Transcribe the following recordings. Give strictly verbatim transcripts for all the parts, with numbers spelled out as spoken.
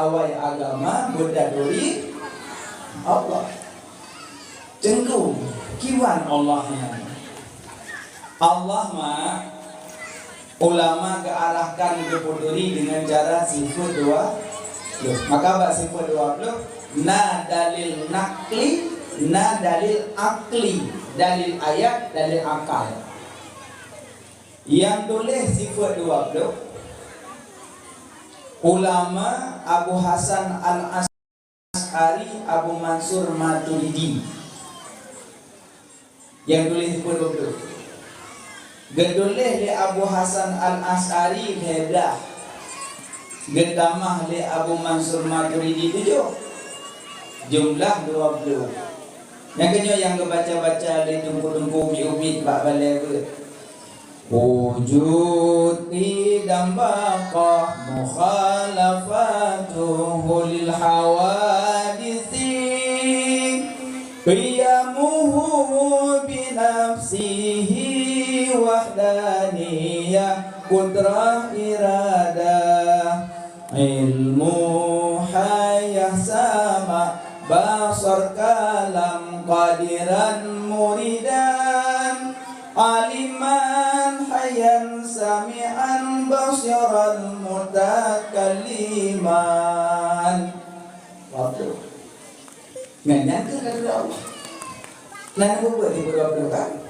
awai agama beutaturi Allah. Teungku, kiban Allah nyan. Allah ma, ulama geuarahkan geupeuturi deungon cara sifeuet dua ploh. Maka bak sifeuet dua ploh, na dalil nakli, na dalil akli, dalil ayat, dalil akal. Nyang tuléh sifeuet dua ploh, ulama Abu Hasan Al-Asy'ari, Abu Mansur Maturidi. Nyang tuléh sifeuet dua ploh. Geutuléh lé Abu Hasan Al-Asy'ari lhèe blah. Geutamah lé Abu Mansur Maturidi tujoh. Jumlah dua ploh. Nyang keunyoe nyang geubaca-baca lé teungku-teungku ubit-ubit bak balèe beuet. Wujud qidam baqa mukhalafatuhu lil hawadisi. Qiyamuhu binafsihi wahdaniyah qudrah iradah. Ilmu hayah sama basar kalam qadiran muridan. Aliman hayyan sami'an basiran mutakalliman. Waduh. Nyan, nyan keuh kata Allah. Nah, na bubuet sifeuet dua ploh kan?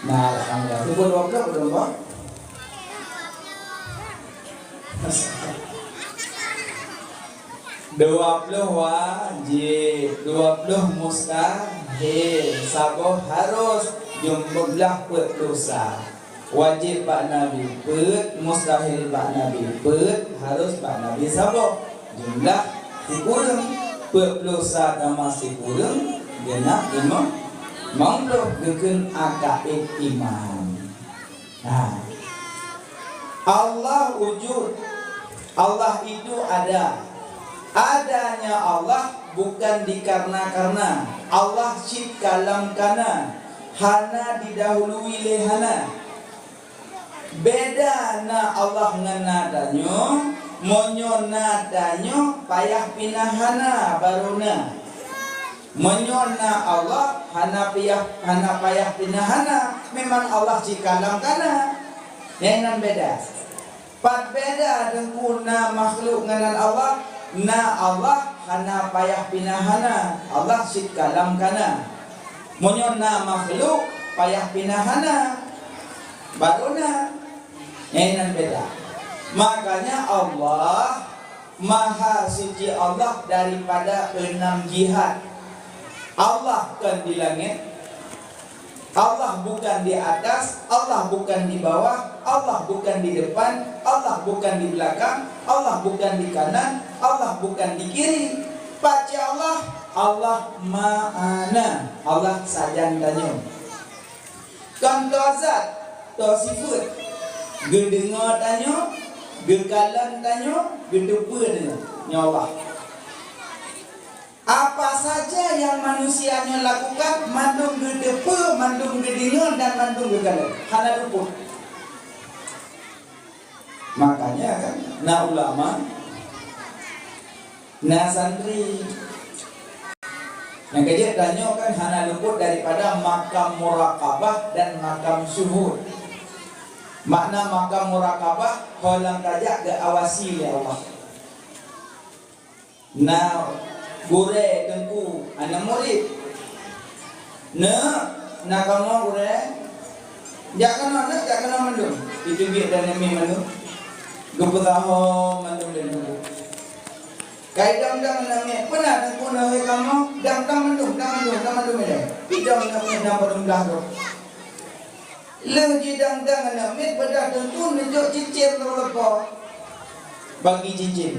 Nah, alhamdulillah. Sifeuet dua ploh belum, Bang? Dua ploh wajéb, dua ploh mustahil, saboh harus, jumlah peuet ploh sa. Wajéb bak Nabi peuet, mustahil bak Nabi peuet, harus bak Nabi saboh. Jumlah sikureueng, peuet ploh sa tamah sikureueng, geunap limong, limong ploh geukheun akaid iman. Nah, Allah wujud, Allah itu ada. Adanya Allah bukan dikarena-karena. Allah cit kalam kana, hana didahului lé hana. Beda na Allah ngon na tanyoe, meunyoe na tanyoe payah pinah hana, barô na. Meunyoe na Allah hana payah, hana payah pinah hana, memang Allah cit kalam kana. Nyan nan beda. Pat beda teungku na makhluk ngon nan Allah, na Allah hana payah pinah hana, Allah cit kalam kana. Meunyoe na makhluk payah pinah hana, barô na. Nyan nan beda. Makanya Allah Maha suci Allah daripada enam jihad. Allah kon di langét, Allah bukan di atas, Allah bukan di bawah, Allah bukan di depan, Allah bukan di belakang, Allah bukan di kanan, Allah bukan di kiri. Pacé Allah, Allah ma'ana, Allah sajan tanyoe. Kon toh zat, toh sifeuet. Geudeungoe tanyoe, geukalon tanyoe, geuteupeue tanyoe. Nyoe Allah. Apa saja yang manusia nyoe lakukan, mandum geuteupeue, mandum geudeungoe, dan mandum geukalon. Hana luput. Makanya kan, na ulama, na santri. Nyang keujeuet tanyoe kan hana luput daripada makam muraqabah dan makam syuhud. Makna makam muraqabah, ho lam tajak geuawasi lé Allah. Na gurèe teungku aneuk murit. Neuk, na kamoe gurèe? Jak keunoe, neuk, jak keunoe mandum. Itu biet dan nami mandum. Geupeusaho mandum dan teungku. Kai dang-dang aneuk miet, peue na teungku neuh kamoe? Dang-dang mandum, dang mandum, dang mandum ilèe. Idang aneuk miet na padum blah droe. Lheueh jidang-dang aneuk miet, beudah teungku neujok cicém saboh sapo. Bagi cicém.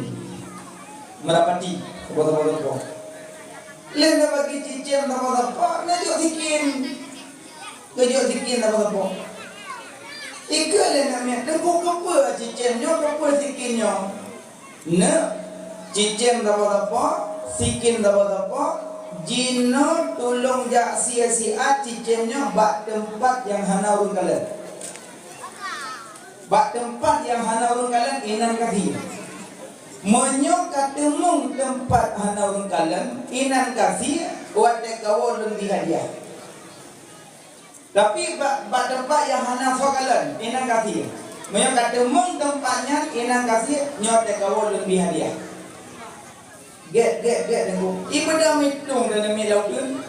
Meurapati saboh sapo. Lheueh neubagi cicém saboh sapo, neujok sikin. Neujok sikin saboh sapo. Ikeue lé aneuk miet, teungku keupeue cicém nyoe, keupeue sikin nyoe? Neuk, cicém saboh sapo, sikin saboh sapo, jinoe tulông jak sie siat cicém nyoe bak teumpat nyang hana ureueng kalon. Bak teumpat nyang hana ureueng kalon inan kaki. Meunyoe ka teumeung teumpat hana ureuëng kalon, inan ka sie, watée kawoe lôn bri hadiah. Tapi bak, bak teumpat nyang hana soe kalon, inan ka sie. Meunyoe ka teumeung teumpat nyan, inan ka sie, nyoe watée kawoe lôn bri hadiah. Gét, gét, gét, Teungku. Ié peudong itong dan namiet lam uteuen.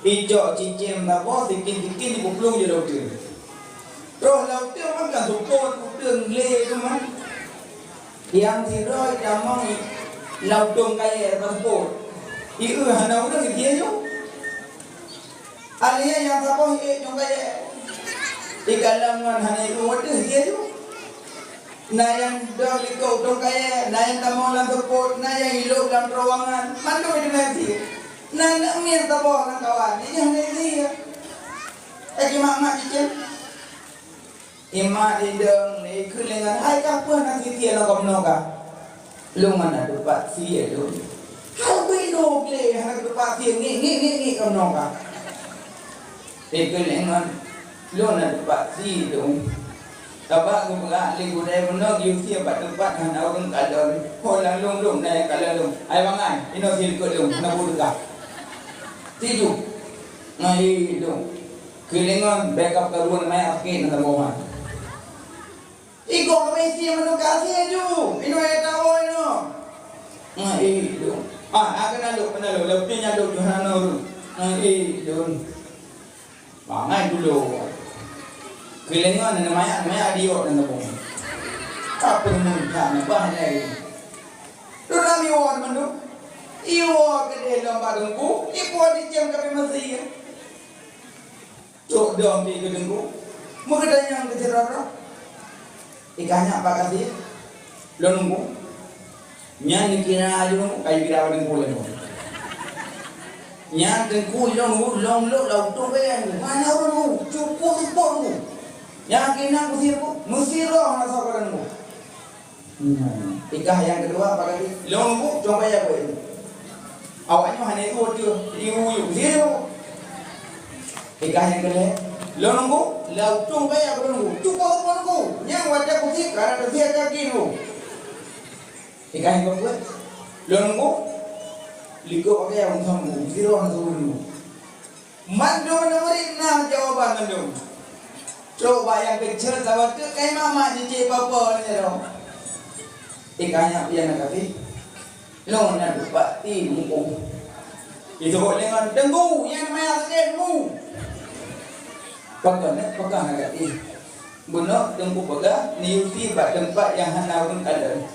Icok cicém saboh, sikin-sikin ipuplueng di lam uteuen. Troh lam uteuen kan, kan sukon uteuen lé teuma. Nyang sidroe itamong lam uteuen kayée paspot. Ié hana ureuëng ié ju. Alheuh nyang saboh ié jong kayée. Ikalon ngon hana ié watée ié ju. Na nyang dong likot uteuen kayée, na nyang tamong lam seupôt, na nyang ilop lam terowongan, mandum itu nasi. Na aneuk miet saboh lam kawan, ini hana isi ya. Eh, kimak-mak cicém. Imak idong, ikheun lé ngon, "Hai ka peue na sisi lam kamoe ka?" "Lôn hana tupat sie lôn." "Hai beuno glé hana tupat sie, ngiek, ngiek, ngiek, ngiek kamoe ka." Ikheun lé ngon, "Lôn na tupat sie lôn." Tabak geupeugah lé gurée meunoe geuyue sie bak teumpat hana ureuëng kalon. Ho lam lôn-lôn na nyang kalon lôn. Hai bangai, inoe sie likot lôn, hana peue teuka. Siju. Ngai lôn. Keulingon backup karuan maya sakét na saboh. Igoe kami sie meunoe ka sie ju. Inoe ya tawoe inoe. Ngai lôn. Ah, na keunan lôn, keunan lôn. Leupie nyan lôn, hana ureuëng. Ngai lôn. Bangai dulu. Keulingon na maya, maya diok dan tepung. Apa mun ka nabah nyai? Duduk iwoe mandum. Iwoe keudeh lom bak teungku, ipuwoe dicém kape meusie. Cok dong di keu teungku. Meukeudanyang keu sidroe-droe. Ikah nyak bak ka sie. Lôn nunggu. Nyan dikira aju nunggu, kayu kira pada nunggu lé nunggu. Nyan teungku lôn nunggu, lôn lôn lam uteuen kayée nunggu. Hana ureuëng nunggu, cukôp seupôt nunggu. Nyan keunan kusie nunggu, meusie roh hana soe ka nunggu. Hmm. Ikah nyang keudua bak ka sie, lôn nunggu, cong kayée buet nunggu. Awaknyoe hana ibu teuh, ibu yuk zero. Ikah nyang keulhée, lôn nunggu, lam uteuen kayée lôn nunggu. Cukôp lôn nunggu. Nyang watée kusie, karena kusie kaki nunggu. Ikah nyang keupeuet, lôn nunggu. Likot pakai nyang usah nunggu. Zero hana seubeuleueng nunggu. Mandum murit na jawaban mandum. Coba nyang keucil saboh teuk kai mamak jijak papa nyoe. Ikah nyak pian na kaki. Lôn na tupat sie teungku. Jiseuôt lé ngon, "Teungku, nyan maya sakét teungku." Pakon, eh, pakon agak sie. Bunoe teungku peugah, neuyue sie bak teumpat nyang hana ureuëng kalon.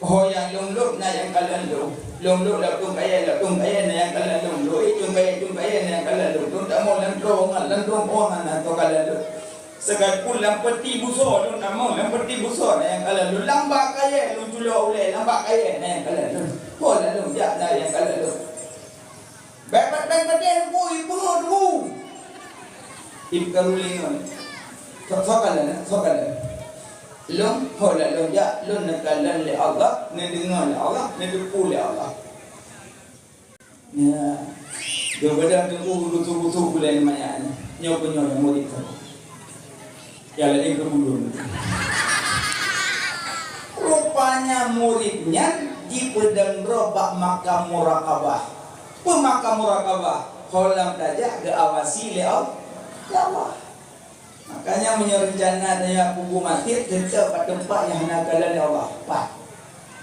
Ho nyang lôn lôb na nyang kalon lôn. Lôn lôb lam uteuen kayée, lam uteuen kayée na nyang kalon lôn. Lôn éh uteuen kayée, uteuen kayée na nyang kalon lôn. Lôn tamong lam terowongan, lam terowongan na nyang kalon lôn. Sekalipun lam peuti busoe lôn tamong, lam peuti busoe na nyang kalon lôn. Lam bak kayée lôn culo ulée, lam bak kayée na nyang kalon lôn. Ho lam lôn jak na nyang kalon lôn. Bèk, bèk, bèk, bèk, bèk, bui, bui, bui. Ibu karu lé ngon. Soe, soe kalon, soe kalon. Lôn, ho lam lôn jak, lôn neukalon lé Allah, neudeungoe lé Allah, neuteupeue lé Allah. Ya. Daripada teungku geusu-geusu gulai manyak nyoe. Nyoe pun nyoe murit tu. Ya, laén keu ulôn. Rupanya murit nyan jipeudong droe bak makam muraqabah. Peue makam muraqabah? Ho lam tajak geuawasi lé Al-, lé Allah. Makanya meunyoe reuncana tajak kubu maté, teutap bak teumpat nyang hana kalon lé Allah. Pat?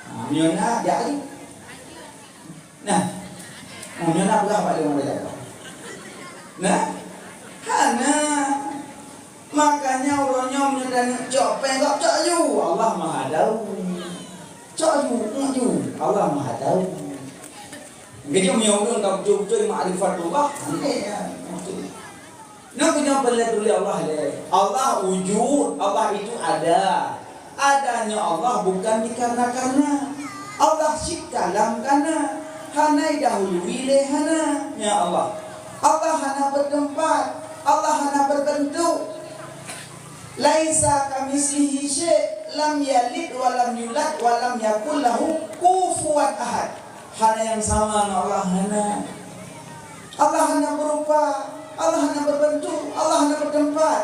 Ha, meunyoe na, jak lé. Nah, meunyoe na peugah bak lôn, nah, hana. Makanya uroe nyoe meunyoe taneuk cok péng, cok ju, Allah Maha Tahu. Cok ju, cok ju, Allah Maha Tahu. Geujok meunyoe ureuëng ka beutôi-beutôi makrifatullah, aneh ya. Nyoe keunyoe peureulée tuléh Allah lé. Allah wujud, Allah itu ada. Adanya Allah bukan dikarena-karena. Allah cit ka lam kana. Hana idahului lé hana. Ya Allah. Allah hana beuteumpat. Allah hana beubeuntuk. Laisa kamitslihi syai', lam yalid wa lam yulad wa lam yakul lahu kufuwan ahad. Hana nyang sama ngon Allah, hana. Allah hana beurupa, Allah hana beubeuntuk, Allah hana beuteumpat.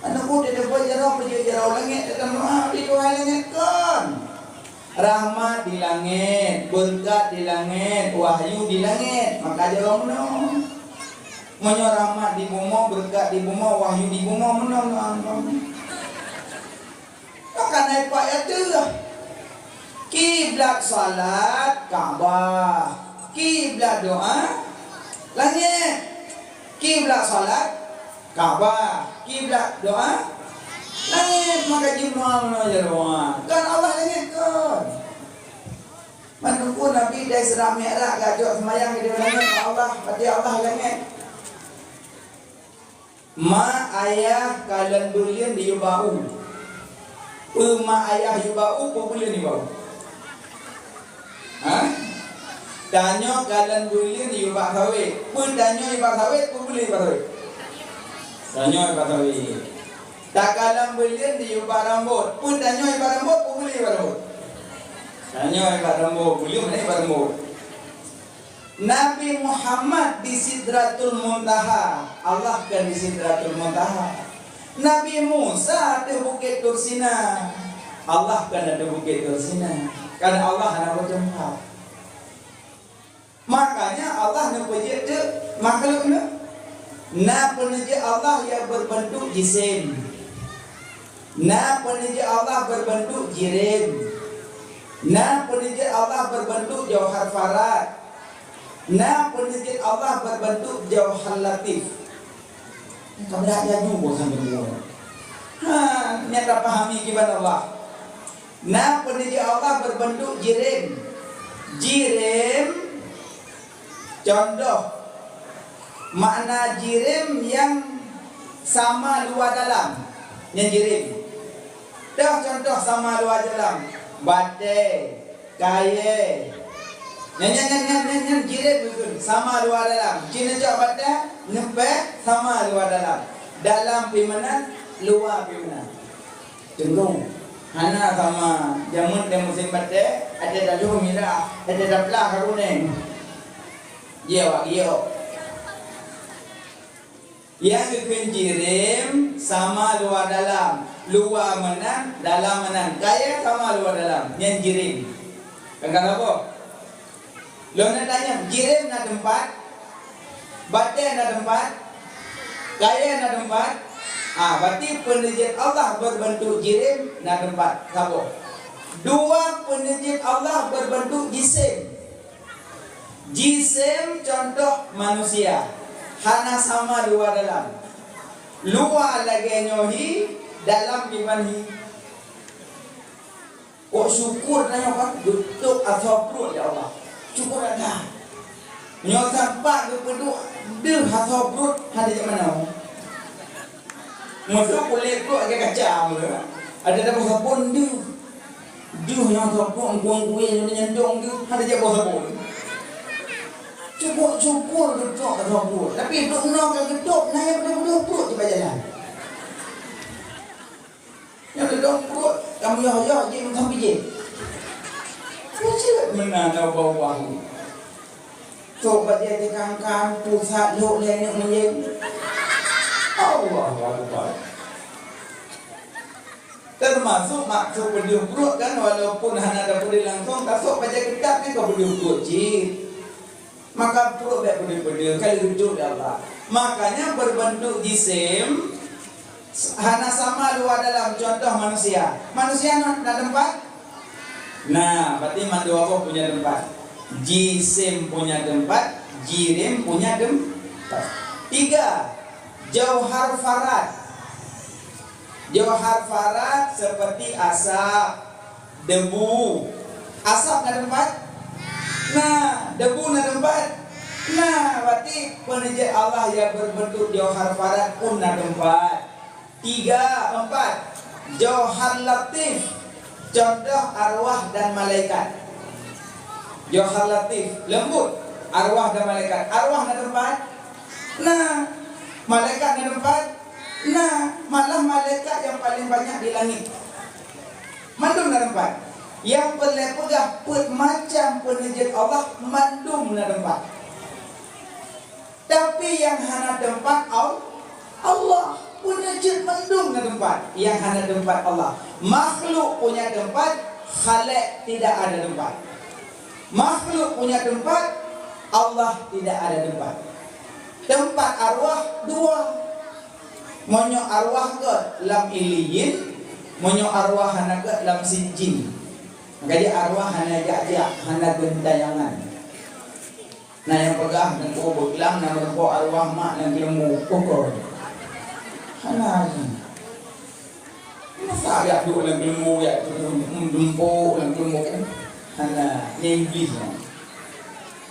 Aneuk muda teupeue jaroe, peujeuet jaroe langét, teutamong di Tuhan langét kon. Rahmat di langét, beureukat di langét, wahyu di langét, maka jaroe meunoe. Meunyoe rahmat di bumoe, beureukat di bumoe, wahyu di bumoe, meunoe, meunoe, meunoe. Maka na ipak ya teuh. Kiblat salat Ka'bah, kiblat doa langét. Kiblat salat Ka'bah, kiblat doa langét. Maka jinoe meunoe jaroe, kon Allah langét kon. Meunungku Nabi dari Isra Mi'raj geucok seumayang di langét ngon Allah, berarti Allah langét. Ma ayah kalon buleuen di yue bak u. Peue ma ayah yue bak u, peue buleuen yue bak u? Ha? Tanyoe kalon buleuen di yue bak sawét. Peue tanyoe yue bak sawét, peue buleuen yue bak sawét? Tanyoe yue bak sawét. Takalon buleuen di yue bak rambot. Peue tanyoe yue bak rambot, peue buleuen yue bak rambot? Tanyoe yue bak rambot, buleuen mana yue bak rambot? Nabi Muhammad di Sidratul Muntaha, Allah kan di Sidratul Muntaha. Nabi Musa di Bukét Tursina, Allah kan di Bukét Tursina. Karena Allah hana bertempat. Makanya Allah neupeujeuet teuk makhluk neu. Na peuneujeuet Allah nyang berbentuk jisim. Na peuneujeuet Allah berbentuk jirém. Na peuneujeuet Allah berbentuk jauhar farad. Na peuneujeuet Allah berbentuk jauhar latif. Ka brat laju boh sampoe nyoe. Ha, nyan tapahami kiban Allah. Na peuneujeuet Allah berbentuk jirém. Jirém, contoh, makna jirém nyang sama luwa dalam, nyan jirém. Toh contoh sama luwa dalam, batée, kayée. Nyan, nyan, nyan, nyan, nyan, nyan jirém geukheun, sama luwa dalam. Ci neucok batée, neupée, sama luwa dalam. Dalam pih meunan, luwa pih meunan. Teungku, hana sama jameun dan musim batée, ada dalu mirah, ada daplah ka kunéng. Jiyue awak jiyue. Nyang geukheun jirém sama luwa dalam, luwa meunan, dalam meunan. Kayée sama luwa dalam, nyan jirém. Kan ka saboh? Lôn neutanyong, jirém na teumpat? Batée na teumpat? Kayée na teumpat? Ah, berarti peuneujeuet Allah berbentuk jirém na teumpat. Saboh. Dua, peuneujeuet Allah berbentuk jisim. Jisim contoh manusia, hana sama luwa dalam. Luwa lagée nyoe hi, dalam kiban hi. Kok syukur tanyoe ka geutôb asoe pruet, ya Allah. Syukur that. Nyoe sampat geupeuduek deuh asoe pruet hana jak manoe. Meusu kulét pruet lagée kaca meunan. Ada dapur sabon deuh. Deuh nyang asoe pruet, engkueng-kueng nyang nyentong deuh, hana jak boh sabon. Syukur-syukur geutôb asoe pruet. Tapi duek noe ka geutôb, na nyang peuduek-peuduek pruet di jalan. Nyang ledong pruet, kamoe yoh-yoh jih mantong bijéh. Keuceut meunan ubah-ubah. Sok bajée teukan-kan, pusat lhok lé neuk meuyeng. Allahu Akbar. Teumasok maksud peudeuh pruet kan, walaupun hana tapeudeuh langsong, tasok bajée teukan kan ka peudeuh pruet cit. Maka pruet bék peudeuh-peudeuh, ka lheueh geujok lé Allah. Makanya berbentuk jisim, hana sama luwa dalam, contoh manusia. Manusia na, na teumpat? Nah, berarti mandua boh punya tempat. Jisim punya tempat, jirém punya tempat. Tiga, jauhar farad. Jauhar farad seperti asap, debu. Asap na teumpat? Na. Debu na teumpat? Na. Berarti peuneujeuet Allah nyang berbentuk jauhar farad pun na teumpat. Tiga, empat. Jauhar latif. Contoh arwah dan malaikat. Jauhar latif, lembut. Arwah dan malaikat. Arwah na teumpat? Na. Malaikat na teumpat? Na. Malah malaikat nyang paleng banyak di langét. Mandum na teumpat. Nyang peureulée peugah peuet macam peuneujeuet Allah mandum na teumpat. Tapi nyang hana teumpat Al-, Allah. Punya cit mandum na teumpat, nyang hana teumpat Allah. Makhluk punya tempat, Khalik tidak ada tempat. Makhluk punya tempat, Allah tidak ada tempat. Tempat arwah dua. Meunyoe arwah gét lam Illiyin, meunyoe arwah hana gét lam Sijjin. Jadi arwah hana jak-jak, hana geuntayangan. Na nyang peugah Teungku Beuklam na meurumpok arwah mak lam keuleumbu, ukoe. Hana lagi. Masa jak duek lam keuleumbu, jak duek lam keuleumbu kan? Hana, nyan Iblih nyan.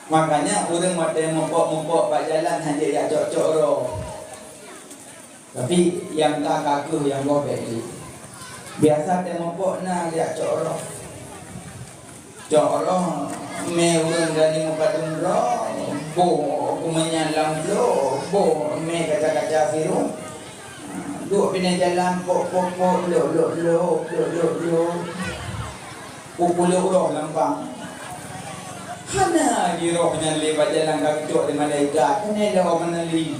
Makanya ureuëng watée mupok-mupok bak jalan hana jak cok-cok roh. Tapi nyang ka kaku nyang gob bèk jih. Biasa teumeupok na jak cok roh. Cok roh mé ureuëng dari meupadum droe, boh keumeunyan lam bloe, boh mé kaca-kaca sirôh. Duek binéh jalan pok, pok, pok, lok, lok, lok, lok, lok, lok. Pukul roh lampang. Hana jiroh nyan lé bak jalan ka geucok lé malaikat. Keuneuk lom meuneuli.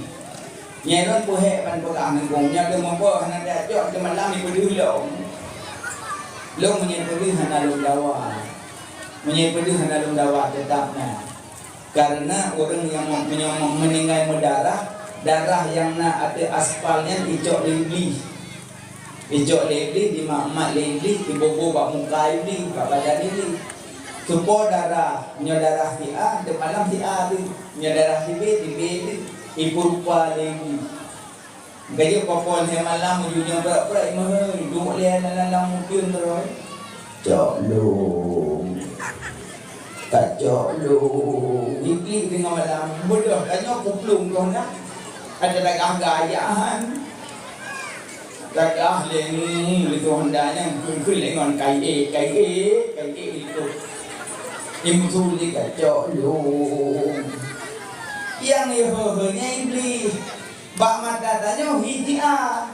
Nyai lôn peuhek ban peugah ngon gong nyan lôn muphom hana tajak cok teumalam ipeudeuh lom. Lôn meunyoe peudeuh hana lôn dawa. Meunyoe peudeuh hana lôn dawa teutap na. Karena ureuëng nyang me-, meunyoe meuninggai meudarah, darah nyang na ateueh aspal nyan icok lé Iblih. Icok lé Iblih, jimat-mat lé Iblih, iboh-boh bak muka Iblih, bak badan Iblih. Supo darah, nyoe darah si A, teumalam si A teuh. Nyoe darah si B, si B teuh. Ipeurupa lé Iblih. Gajah popol hai malam, uju nyoe brat-brat, imeuhôi, duek lé aneuk lam mukeun droe. Cok lôn. Kacok lôn. Iblih teungoh malam. Beudôh, tanyoe kuplueng keu Honda. Ada tagah gaya han. Tagah lé, lé keu Honda nyan, kheun-kheun lé ngon kai ék, kai ék, kai ék itu. Imeusu lé kacok lôn. Nyang iho-ho nyan Iblih. Bak mata tanyoe hi si A.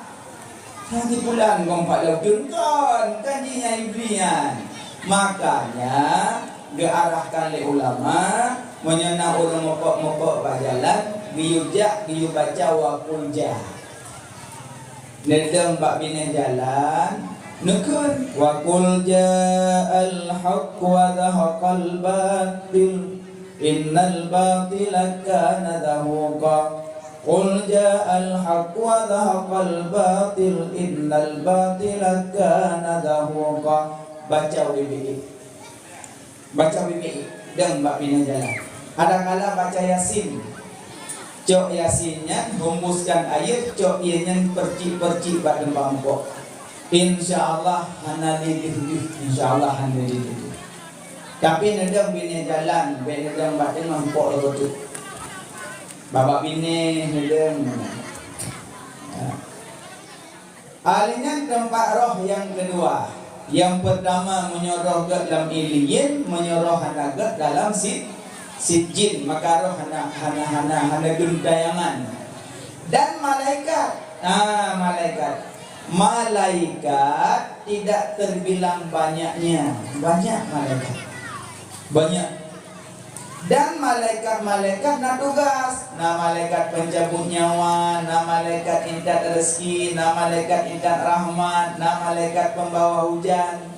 Nyang sipulan gom pat lom teun kon, kan jih nyan Iblih nyan. Makanya geuarahkan lé ulama, meunyoe na ureuëng mupok-mupok bak jalan, geuyue jak, geuyue baca wa qul ja. Neudong bak binéh jalan, neukheun, "Wa qul ja'al haqq wa zahaqal batil, innal batila kana zahuqa." "Qul ja'al haqq wa zahaqal batil, innal batila kana zahuqa." Baca ubit-ubit. Baca ubit-ubit dan bak binéh jalan. Adakala baca Yasin. Cok Yasin nyan, hembuskan air, cok ie nyan percik-percik bak teumpat mupok. Insya Allah hana lé deuh-deuh, insya Allah hana lé deuh-deuh. Tapi neudong binéh jalan, bèk neudong bak teungoh mupok lagèe tu. Babah binéh neudong. Ya. Alèh nyan teumpat roh nyang keudua. Nyang peurtama meunyoe roh gèt lam Illiyin, meunyoe roh hana gèt dalam si-, Sijjin, maka roh hana, hana, hana, hana geuntayangan. Dan malaikat, ah, malaikat. Malaikat tidak terbilang banyaknya. Banyak malaikat. Banyak. Dan malaikat-malaikat na tugas, na malaikat pencabut nyawa, na malaikat intat rezeki, na malaikat intat rahmat, na malaikat pembawa hujan.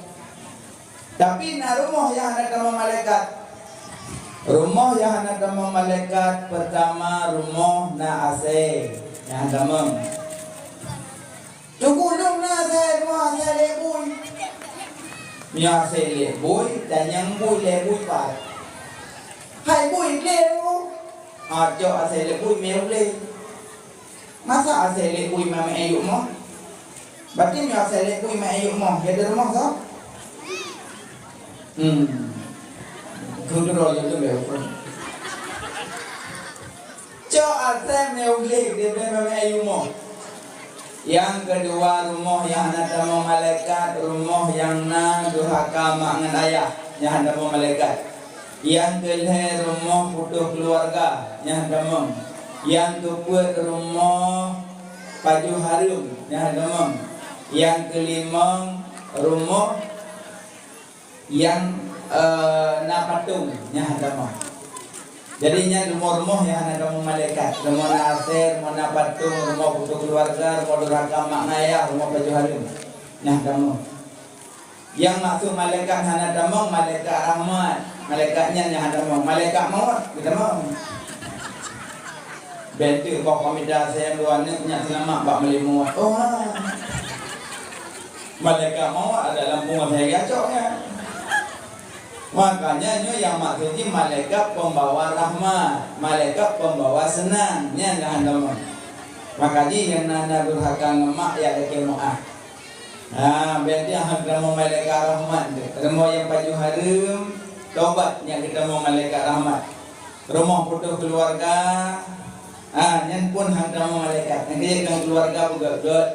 Tapi na rumoh nyang hana tamong malaikat. Rumoh nyang hana tamong malaikat, peurtama rumoh na asèe nyang hana tamong. Teungku lôn na asèe dua, asèe lhèe bui. Nyoe asèe lhèe bui, dan nyang bui lhèe bui pat. Hai bui glé teungku. Ha, cok asèe lhèe bui mé glé. Masa asèe lhèe bui mé meu'èn yup moh? Berarti nyoe asèe lhèe bui meu'èn yup moh, jadi rumoh soe? Hmm. Keu droe lôn lé. Cok asèe mé glé, dia mé meu'èn yup moh. Nyang keudua, rumoh nyang hana tamong malaikat, rumoh nyang na durhaka mak ngon ayah, nyang hana tamong malaikat. Nyang keulhèe, rumoh putôh keuluwarga, nyang hana tamong. Nyang keupeuet, rumoh pajoh hareuem, nyang hana tamong. Nyang keulimong, rumoh nyang, eh, na patong, nyang hana tamong. Jadi nyan rumoh-rumoh nyang hana tamong malaikat. Rumoh na asèe, rumoh na patong, rumoh putôh keuluwarga, rumoh durhaka mak ngon ayah, rumoh pajoh hareuem. Nyan tamong. Nyang maksud malaikat hana tamong, malaikat rahmat. Malaikat nyan nyang hana tamong. Malaikat maut, geutamong. Bèk teuk boh pamita sayang dua aneuk nyak seulamat bak meulimu. Oh, ha. Malaikat maut ada lam pungo saya gacok nyan. Makanya nyoe nyang maksud jih malaikat pembawa rahmat, malaikat pembawa seunang, nyan nyang hana tamong. Maka jih nyang na, na durhaka ngon mak ya lakèe meu'ah. Ha, berarti hana tamong malaikat rahmat tu. Rumoh nyang pajoh hareuem, tobat nyang geutamong malaikat rahmat. Rumoh putôh keuluwarga, ha, nyan pun hana tamong malaikat. Nyang keu ngon keuluwarga beugöt-göt.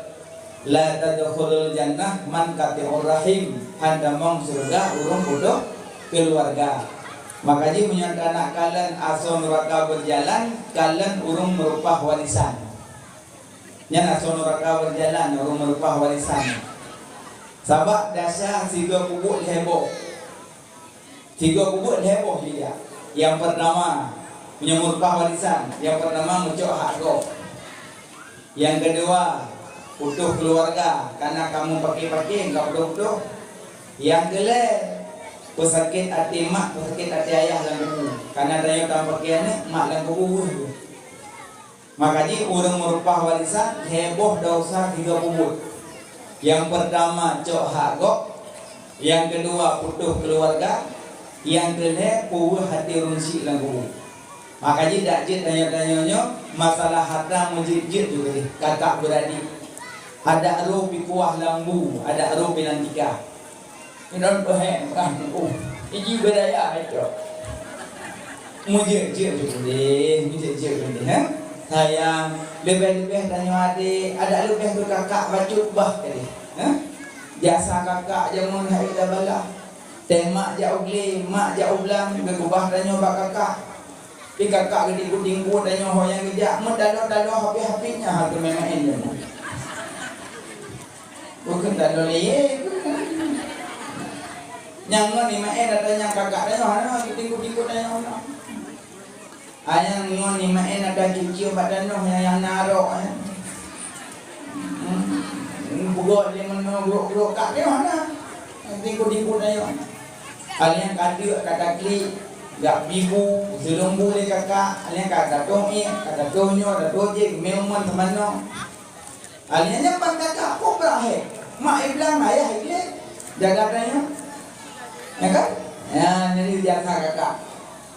La tadkhulul jannah man qati'ur rahim. Hana tamong syeuruga ureueng putôh keuluwarga. Maka jih meunyoe tanak kalon asoe nuraka beujalan, kalon ureueng meurupah warisan. Nyan asoe nuraka beujalan, ureueng meurupah warisan. Sabab desya sigoe peubuet lhèe boh. Sigoe peubuet lhèe boh jih jak. Nyang peurtama, meunyoe meurupah warisan, nyang peurtama meucok hak gob. Nyang keudua, putôh keuluwarga, kana kamoe paké-paké, ka putôh-putôh. Nyang keulhèe, peusakét até mak, peusakét até ayah lam kubu. Kana tanyoe tapaké aneuk, mak lam kubu weueh. Maka jih ureueng meurupah warisan lhèe boh desya sigoe peubuet. Nyang peurtama cok hak gob, nyang keudua putôh keuluwarga, nyang keulhèe peuweueh até ureueng syik lam kubu. Maka jih dak jeuet tanyoe-tanyoe nyoe masalah hareuta meujeuet-jeuet ju keudéh, kakak beuradiek. Adak roh pih kuah lam bu, adak roh pih lam tika. Inong peuheng, ah, oh, iji beudaya itu. Mujeuet-jeuet ju deh, mujeuet-jeuet ju deh, ha? Sayang, leubeh-leubeh tanyoe adé, adak leubeh keu kakak bacut bah tadi, ha? Jasa kakak jameun hai ida bala. Teh mak jak u glé, mak jak u blang, geubah tanyoe bak kakak. Pi kakak geutingku-tingku tanyoe ho nyang geujak, meutaloe-taloe habéh-habéh nyan ha keumaén-maén nyan. Bukon taloe lé. Nyang ngon imaén ata nyang kakak tanyoe hana, geutingku-tingku tanyoe hana. Ayang ngon imaén ata cuci bak tanoh nyang, nyang na arok, eh. Hmm. Bugot lé meunoe grok-grok kak tanyoe hana. Geutingku-tingku tanyoe. Hal nyang ka deuk ka taklik, jak bibu, seuleueng bu lé kakak, hal nyang ka, ka toh ék, ka, ka toh nyoe, ka toh jéh, geumé umon teumanoe. Hal nyang nyan ban kakak peue brat hé, mak iblang ayah iblih, jaga tanyoe. Ya kan? Ya, jadi jasa kakak.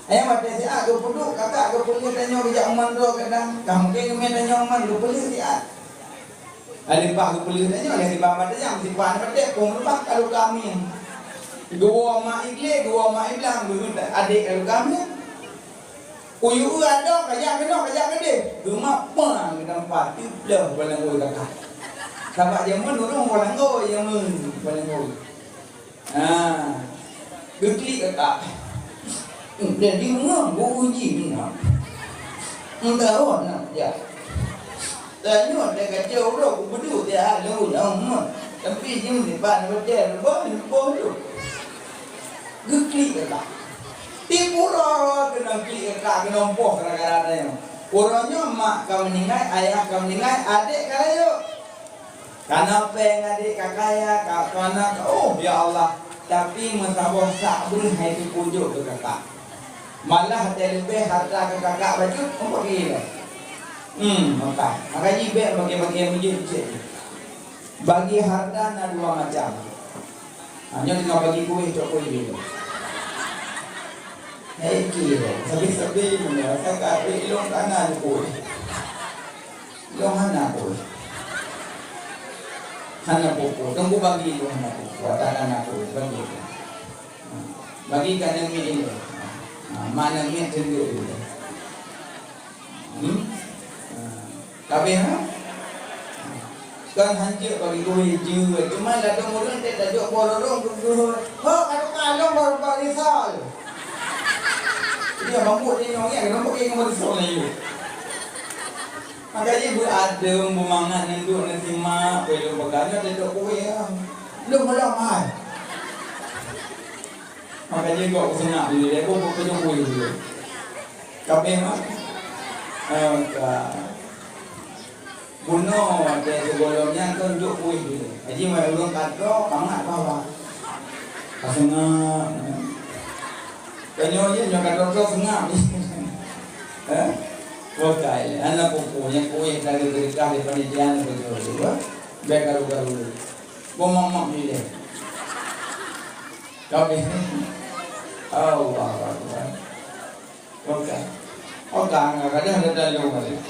Ayah watèe siat geupeuduek kakak geupeuleueh tanyoe geujak umon droe kadang, ka mungken geumé tanyoe umon geupeuleueh siat. Leupah geupeuleueh tanyoe lé sibang batèe nyang meusipa na batèe phôn leupah ka luka mieng. Geuwoe mak iglé, geuwoe mak iblang, geuheuet adék ka luka mieng. Uyue adoe kajak keunoe kajak keudéh, geumat peue geutampa teupleuh balanggôi kakak. Sabab jameun ureueng balanggôi jameun balanggôi. Ha. Geuklik kakak. Hmm, jadi ngon bu uji ngon. Enggak on nak ya. Tanyoe dah kacau uroe ku beudôh dia lalu dah umat. Tapi jeuem dipat beutôi leubeh leubeh tu. Geuklik kakak. Tipu roh keunong klik kakak keunong poh gara-gara tanyoe. Uroe nyoe mak ka meuninggai, ayah ka meuninggai, adék ka rayeuk. Kana péng adék ka kaya, ka, kana ka, oh, ya Allah. Tapi meusaboh sak beuh hai teupeujok keu kakak. Malah watèe leubeh harta keu kakak bacut, umpok gila. Hmm, maka, maka jih bèk bagi-bagi meujeuet cit. Bagi harta na dua macam. Ha, nyoe teungoh bagi kueh, cok kueh jih. Hei, kira, sabe-sabe meunyoe kakak ilong kana kueh. Lôn hana peue. Hana peue-peue. Teungku bagi lôn hana peue-peue. Ata hana peue. Bagi lôn. Ha. Bagi ka namiet ilèe. Ha. Mak namiet teundeuk ilèe. Hmm? Ha. Kabeh, ha? Kan hanjeuet bagi kueh jeuet. Cuma ladôm ureueng teuh tajok boh lorong keu geuh. Ho, ka tukang lôn baru bak risol. Iya, mampu dia nyong ya, kenapa dia nyong risol lagi? Maka jih beuadeueng, beumangat, neudok, neusimak, peue lôn peugah nyoe teuntèe kueh, ah. Lôn meulom hai. Maka jih gok peuseungab lé, lé boh peujeuet kueh lé. Kabeh mah. Oh, ka. Bunoe watèe sigohlom nyan keu jok kueh jih. Jadi, mai ureueng ka droe, mangat bawah. Ka seungap. Tanyoe jih, nyoe ka droe-droe seungap. Eh? Bukai. Hana peue-peue, nyan kueh ka geukeurikah lé panitia nyan beutôi. Bèk karu-karu. Boh mak-mak pilih. Kabeh. Allahu Akbar. Oke. Oke, kadang ada dalam balik.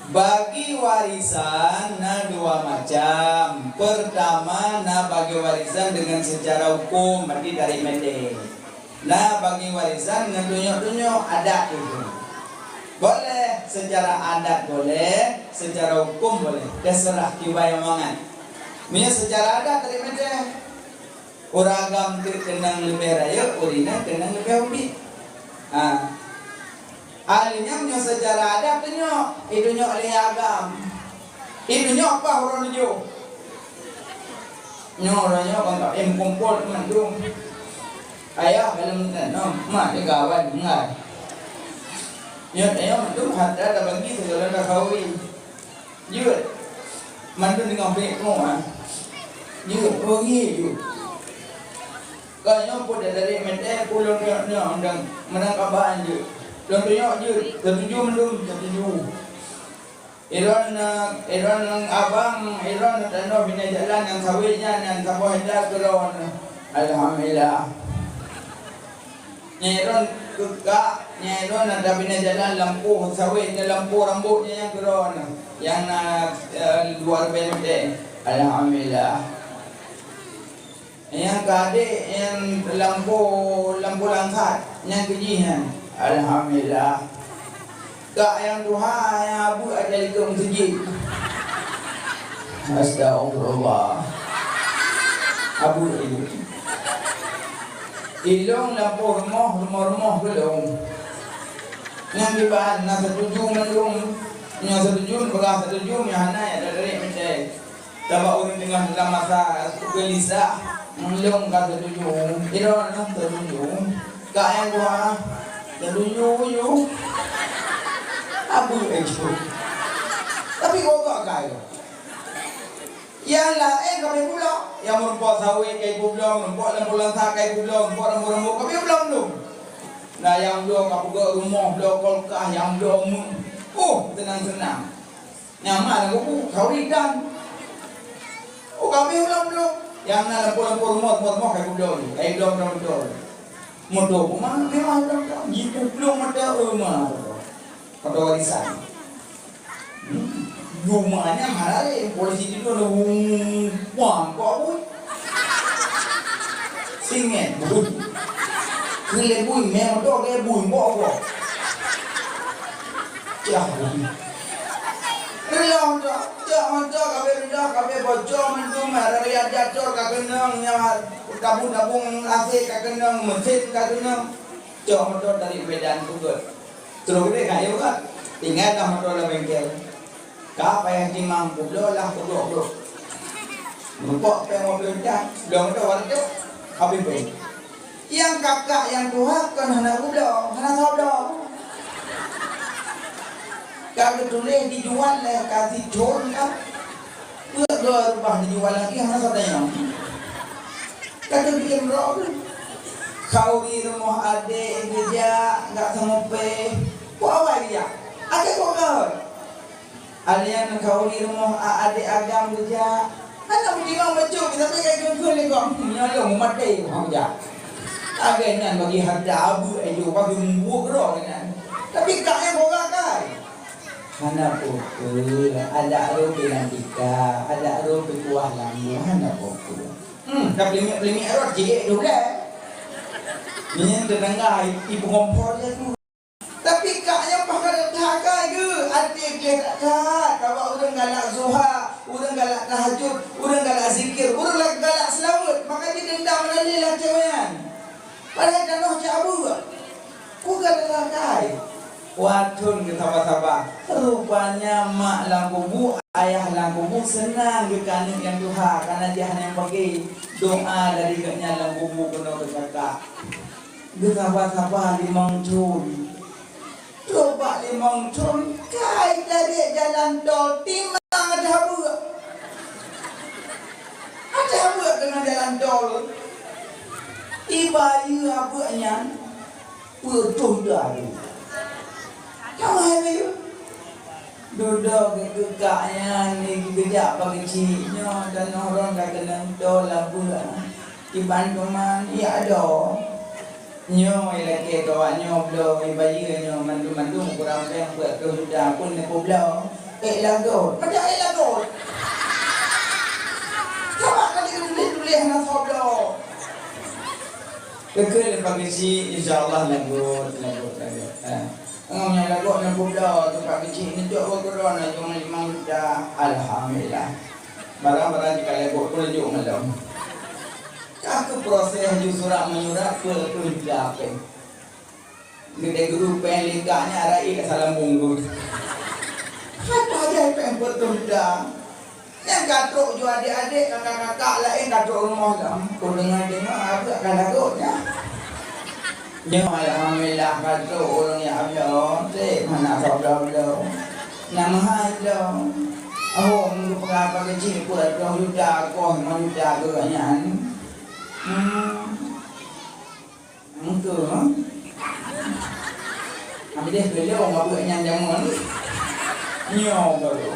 Bagi warisan na dua macam. Pertama, na bagi warisan dengan secara hukum, berarti tarék meuté. Na bagi warisan ngon tunyok-tunyok adat itu. Boleh secara adat boleh, secara hukum boleh. Terserah kiban nyang mangat. Meunyoe secara adat tarék meuté. Ureueng agam teuk keunong leubeh rayeuk, ureueng inong keunong leubeh ubit. Ha. Ahli nyan meunyoe secara adat tunyok, itunyok lé agam. Itunyok paih uroe nyoe. Nyoe uroe nyoe kon ka em kumpul mandum. Ayah dalam tanam, mak di kawan dengar. Nyoe ayah mandum harta tabagi segala dah kawin. Jeuet. Mandum deungon peuet nyoe, ah. Jeuet, oh, ngieng jeuet. Ka nyoe pun dah dari meuté pulang nyoe, nyoe, dan menang kaban jeuet. Lôn tunyok jeuet, setuju mandum, setuju. Iron, eh, Iron abang, Iron tanoh bina jalan nyang sawét nyan, nyang saboh hektar keudroe. Alhamdulillah. Nyan droen keu kak, nyan droen na tabina jalan lampôh sawét, na lampôh rambôt nyan nyang keudroe na, nyang na, eh, dua ribèe mètè. Alhamdulillah. Nyang keu adék nyang lampôh, lampôh langsat, nyang keu jih nyan. Alhamdulillah. Kak nyang tuha nyang abu aja likot meuseujid. Astagfirullah. Abu itu. Ilong lampôh rumoh, rumoh-rumoh keu lôn. Nyang kiban na setuju mandum. Nyang setuju peugah setuju, nyang hana ya dari meucai. Sabab ureueng teungoh dalam masa geulisah, lôn ka setuju. Ilôn lôn setuju. Kak nyang dua, setuju, setuju. Abu eh, cu. Tapi gogok kai. Nyang laén ka publoe. Nyang meurumpok sawét ka publoe, meurumpok lam bulan sa ka publoe, meurumpok lam bulan ka publoe mandum. Nah, nyang bloe ka peugöt rumoh, bloe kulkas, nyang bloe meuh. Oh, seunang-seunang. Nyang ma lam kubu, sauri dan. Oh, kami ulang belum. Nyang na lampôh-lampôh rumoh, rumoh-rumoh kai gudong, kai gudong, gudong, gudong. Moto pun mana mewah ulang dah. Jipu belum ada rumah. Pada warisan. Hmm. Rumahnya mana leh? Polisi tidur ada. Wah, kok aku? Singet bui. Keu lé bui, mé moto lé bui, mbok-mbok. Cah bui. Reuloh moto, cok moto, kabeh reuloh, kabeh bocor, mandum, raya diator ka keunong, nyawa tabung-tabung ase ka keunong, mesin ka keunong. Cok moto dari Medan peugot. Terus geude ka yue ka. Tinggai dah moto lam bengkel. Ka payah timang publoe lah peugot-got. Meupok pèng mobil dah, dong dah warga. Habis pèng. Nyang kakak nyang tuha kon hana publoe, hana soe bloe. Ka geutuléh dijual lé ka sicon ka. Peue goe rubah dijual lagi hana soe tanyong. Ka teubiet droe. Khauri rumoh adék geujak, gak seumupéh. Kok awai geujak? Até kok goe? Alian khauri rumoh a-, adék agam geujak. Hana meutimang bacut, tapi ka geukheun lé gob. Nyoe lôn maté gob jak. Lagèe nyan bagi harta abu, eh, jo bagi mubuet keudroe nyan. Tapi kak nyan boh gakai. Hana peue-peue, adak rôh pih lam tika, adak rôh pih kuah lam, hana peue-peue. Hmm, ka peulimèk-peulimèk rot jih deh ulèe. Nyan teunangga i, i peungompor jih tu. Tapi kak nyan pakat that kai geuh, até gleh that-that, sabab ureueng galak zuha, ureueng galak tahajud, ureueng galak zikir, ureueng galak seulaweuet, maka jideundam lé lam cewek nyan. Padahai tanoh cak abu. Ku ka that kai. Watèe geusaba-saba, rupanya mak lam kubu, ayah lam kubu seunang geukaneuk nyang tuha, kana jih hana nyang peuke. Doa dari gobnyan lam kubu keunoe teuka. Geusaba-saba limong thon. Trok bak limong thon, kai tabiet jalan tol, timang até habeuet. Até habeuet teungoh jalan tol. Ibayeue habeuet nyan, peuet reutôh juta. Sama hai bayeue. Dudoe keu kak nyan, geujak bak keuchik nyoe, tanoh rhom ka keunong tol habeuet. Iban teuma, ya doh. Nyoe ilakée keu awak nyoe bloe, ibayeue nyoe mandum-mandum kurang péng peuet reutôh juta pun neupubloe. Ék lagot. Macam ék lagot. Sama kali tuléh-tuléh hana soe bloe. Keu-keu leupah geuchik, insya Allah lagot, lagot, lagot. Ha. Ngon nyang lagot neupubloe, teumpat geuchik neucok bak keudroe, neujok limong juta. Alhamdulillah. Barang-barang jih ka lagot pun laju ngon lom. Ka keuh proses laju surat menyurat peuet reutôh juta péng. Geudeh guru péng lingka nyan rayeuk ka salam bungkôh. Hai pajan péng peuet reutôh juta. Nyang ka trok ju adék-adék, kakak-kakak laén ka trok rumoh lom. Ku deungoe-deungoe abeuet ka lagot nyan. Nyoe alhamdulillah ka trok ureueng nyang abloe, trép hana soe bloe-bloe. Nyang meuhai bloe. Oh, meunyoe peugah bak keuchik peuet reutôh juta, koh limong juta keu gobnyan. Hmm. Meukeue, ha? Amdeh geulong abeuek nyan jameun. Nyoe baru.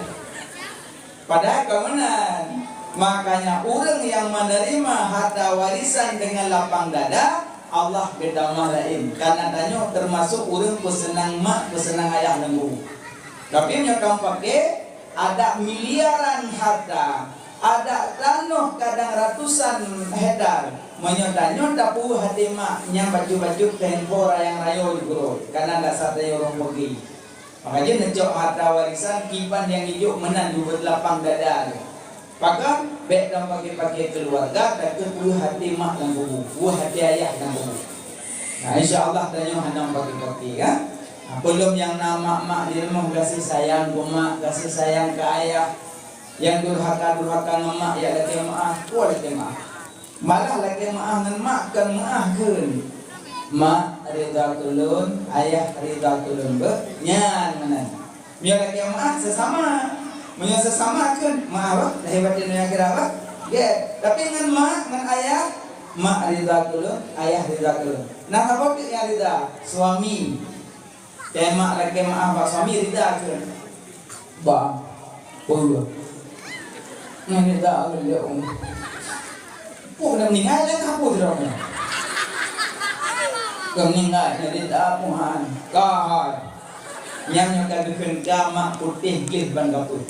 Padahai ka meunan. Makanya ureueng nyang menerima harta warisan dengan lapang dada, Allah geutamah laén. Karena tanyoe termasuk ureueng peuseunang mak, peuseunang ayah lam kubu. Tapi meunyoe ka meupaké, ada miliaran harta, ada tanoh kadang ratusan hektar. Meunyoe tanyoe tapeuweuh até mak, nyan bacut-bacut tempo rayang rayo di gurôi, kana dasar tanyoe ureueng peugi. Maka jeuet neucok harta warisan kiban nyang ijok meunan jeuet lapang dada. Pakon? Bék dan paké-paké keuluwarga, tapi peuweuh até mak lam kubu, peuweuh até ayah lam kubu. Nah, insya Allah tanyoe hana paké-paké, ya. Nah, peulom nyang na mak-mak di rumoh gaséh sayang keu mak, gaséh sayang keu ayah. Nyang durhaka-durhaka ngon mak, ya lakée meu'ah, kuah lakée meu'ah. Malah lakée meu'ah ngon mak kon meu'ah kheun. Mak ridha keu lôn, ayah ridha keu lôn, beuh, nyan meunan. Meunyoe lakée meu'ah, seusama. Meunyoe seusama kheun, meu'ah bah, lahé batén donya akhirat bah. Gét. Tapi ngon mak, ngon ayah, mak ridha keu lôn, ayah ridha keu lôn. Nah, saboh teuk nyang ridha, suami. Keu mak lakée meu'ah bak suami ridha kheun. Bah, peue? Nyan ridha keu lôn. Peue na meuninggai lé ka peue sidroe nyoe? Ka meuninggai, nyan ridha Tuhan. Ka hai. Nyan nyang ka geukheun ka mak putéh gleh ban gapeue.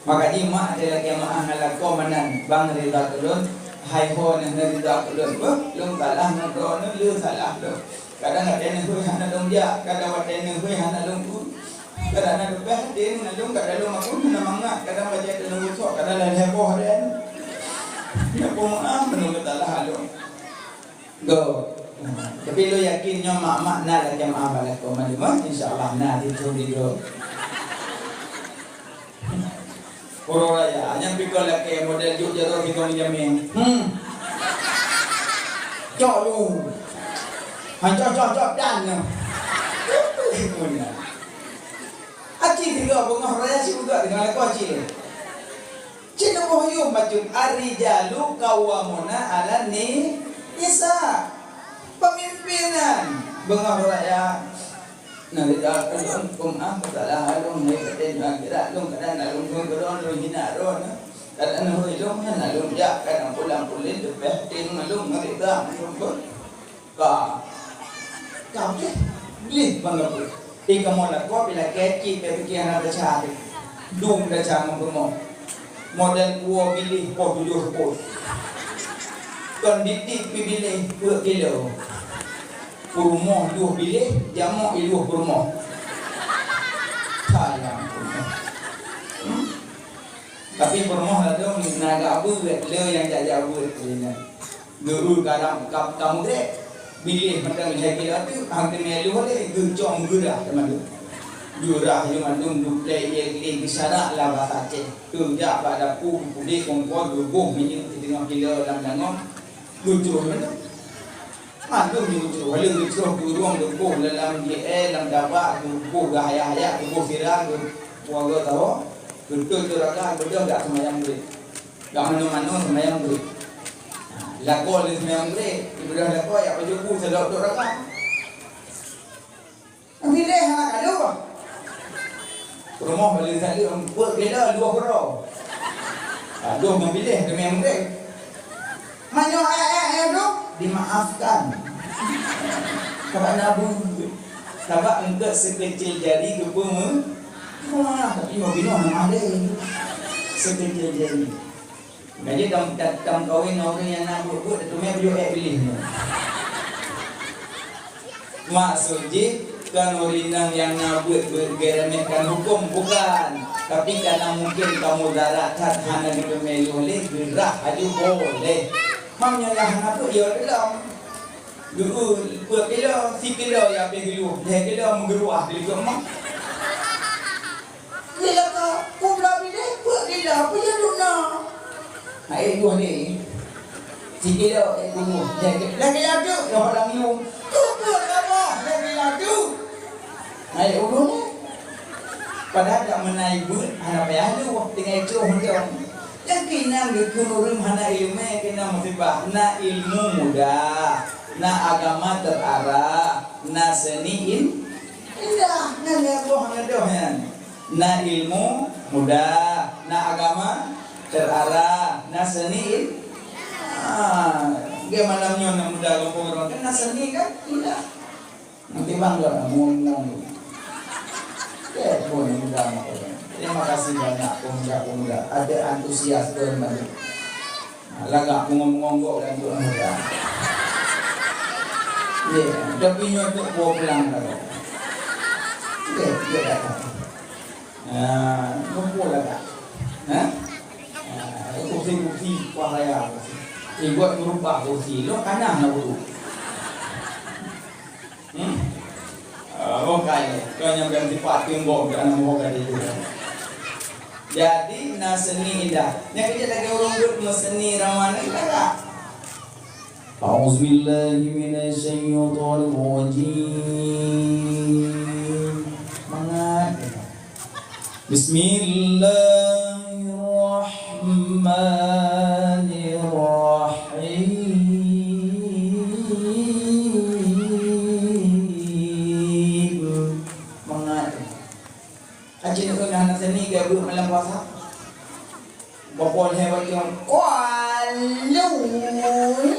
Maka jih mak até lakée meu'ah ngon lakoe meunan, bang ridha keu lôn, hai ho nyan ridha keu lôn. Beuh, lôn salah ngon droeneuh, le salah lôn. Kadang watée neuhôi hana lôn jak, kadang watée neuhôi hana lôn ku. Kadang na leubeh até ngon lôn, kadang lôn makun hana mangat, kadang bajée teungoh gosok, kadang lhée boh até. Nyoe peumeu'ah meunurot Allah lôn. Go. Tapi lôn yakin nyoe mak-mak na lagée meu'ah bak lakoe mandum, insya Allah na di tu di go. Uroe raya, nyang pikon lakée model juk jaroe di gong jamé. Hmm. Cok lu. Han cok, cok, cok, dan nyoe. Aci tiga beungoh raya si buka dengan lakoe aci. Cit leumoh yum bacut, "Ar-rijalu qawwamuna 'alan ni-, nisa." Pemimpin nyan beungoh raya. Nah, ridha keu lôn, peumeu'ah keu salah lôn, hai baten akhirat lôn, kadang na lôn phon keudroe, lôn hina droe, nah. Kadang na hôi lôn, hana lôn jak, kadang pulang pulen, leubeh tem ngon lôn, ngon ridha lôn pun. Ka. Ka, oke. Gleh ban gapeue. Di kamoe lakoe pih lakée cit, bèk piké hana desya teuh. Dum desya ngon peurumoh. Model kuwoe biléh poh tujoh seupôt. Kon ditit pih biléh peuet kilo. Peurumoh lheueh biléh, jamok i lheueh peurumoh. Sayang peurumoh. Hmm? Tapi peurumoh ladôm na gak beuet, le nyang jak-jak beuet kali nyan. Geu-, kadang ka, ka meugrek. Biléh mantong lhèe kilo teuk, han teumé lheueh lé, geucong geurah teuma tu. Geurah nyoe mandum duplek ié gleh geusarak lam basa Aceh. Geujak bak dapu, geupudé kompor, geuboh minyeuk siteungoh kilo lam langong, geucrôh mandum. Mandum jeuet, walau geucroh geurueng geuboh lam J L, lam tabak, geuboh geuhayak-hayak, geuboh sira, geuboh geuh tawa, geutot turaga, beudôh dak seumayang Maghrib. Dak manoe-manoe seumayang Maghrib. Lakoe lé seumayang Maghrib, ibadah lakoe, jak pajoh bu, sadok turaga. Piléh hana ka lheueh. Rumoh balik tadi, peuet kilo, dua kilo. Aduh, memilih demi yang penting. Meunyoe eh, eh, eh, tu, dimaafkan. Sabab nabu. Sabab engkau sekecil jari geupeu me-, wah, tapi mau binoh nama deh. Sekecil jari. Meunyoe tam, tam, tamkawen ngon ureueng nyang na buet-buet, teumé beuet ék piléh nyoe. Maksud jih, kon ureueng inong nyang na buet-buet geuremehkan huköm, bukan. Tapi kana mungken kamoe darat that hana geuteumé lheueh lé, geurah aju boleh. Meunyoe nyang hana buet, ya dalam. Geu-, peuet kilo, sikilo ya pih geuluh, lhèe kilo meugeuruah di likot mah. Bila ka, peue blah binéh, peuet kilo, peue nyang dum na? Hai dua ni, sikilo, eh, dua. Lhèe, lhèe kilo tu, nyoe lam yum. Tu peuet kilo, lhèe kilo tu. Hai dua ni. Padahal dak meunai buet, hana payah lheueh, tinggai troh macam. Nyang keunan geukheun ureueng hana ileumèe keunan musibah, na ilmu mudah, na agama terarah, na seuni in-, indah, na lhèe boh hana doh nyan. Na ilmu mudah, na agama terarah, na seuni in-, ah, ge malam nyoe na mudah gampông ureueng kan na seuni kan indah. Nanti bang dah ngomong. Ya, pun mudah. Terima kasih banyak pemuda-pemuda. Ada antusias pun banyak. Nah, lagak bengong-bengong dan tu muda. Ya, tapi nyoe tu bawa pulang dah. Ya, dia datang. Nah, kumpul lagak. Nah, kursi-kursi wah raya. Ibuat merubah kursi. Lo kanan nak duduk. Hmm. Ah, oh, kaya. Kau nyampe sifat tembok ke anak muka dia juga. Jadi, na seuni indah. Nyang kejap lagi orang buat na seuni ramah ni, indah tak? A'udzubillahi minasyaitonirrajim. Mangat. Bismillahirrahmanirrahim. Mangat. Aci nak kena hana seni ke buat malam puasa? Bapol hai bacong. Kualu. Nyai. Nyai.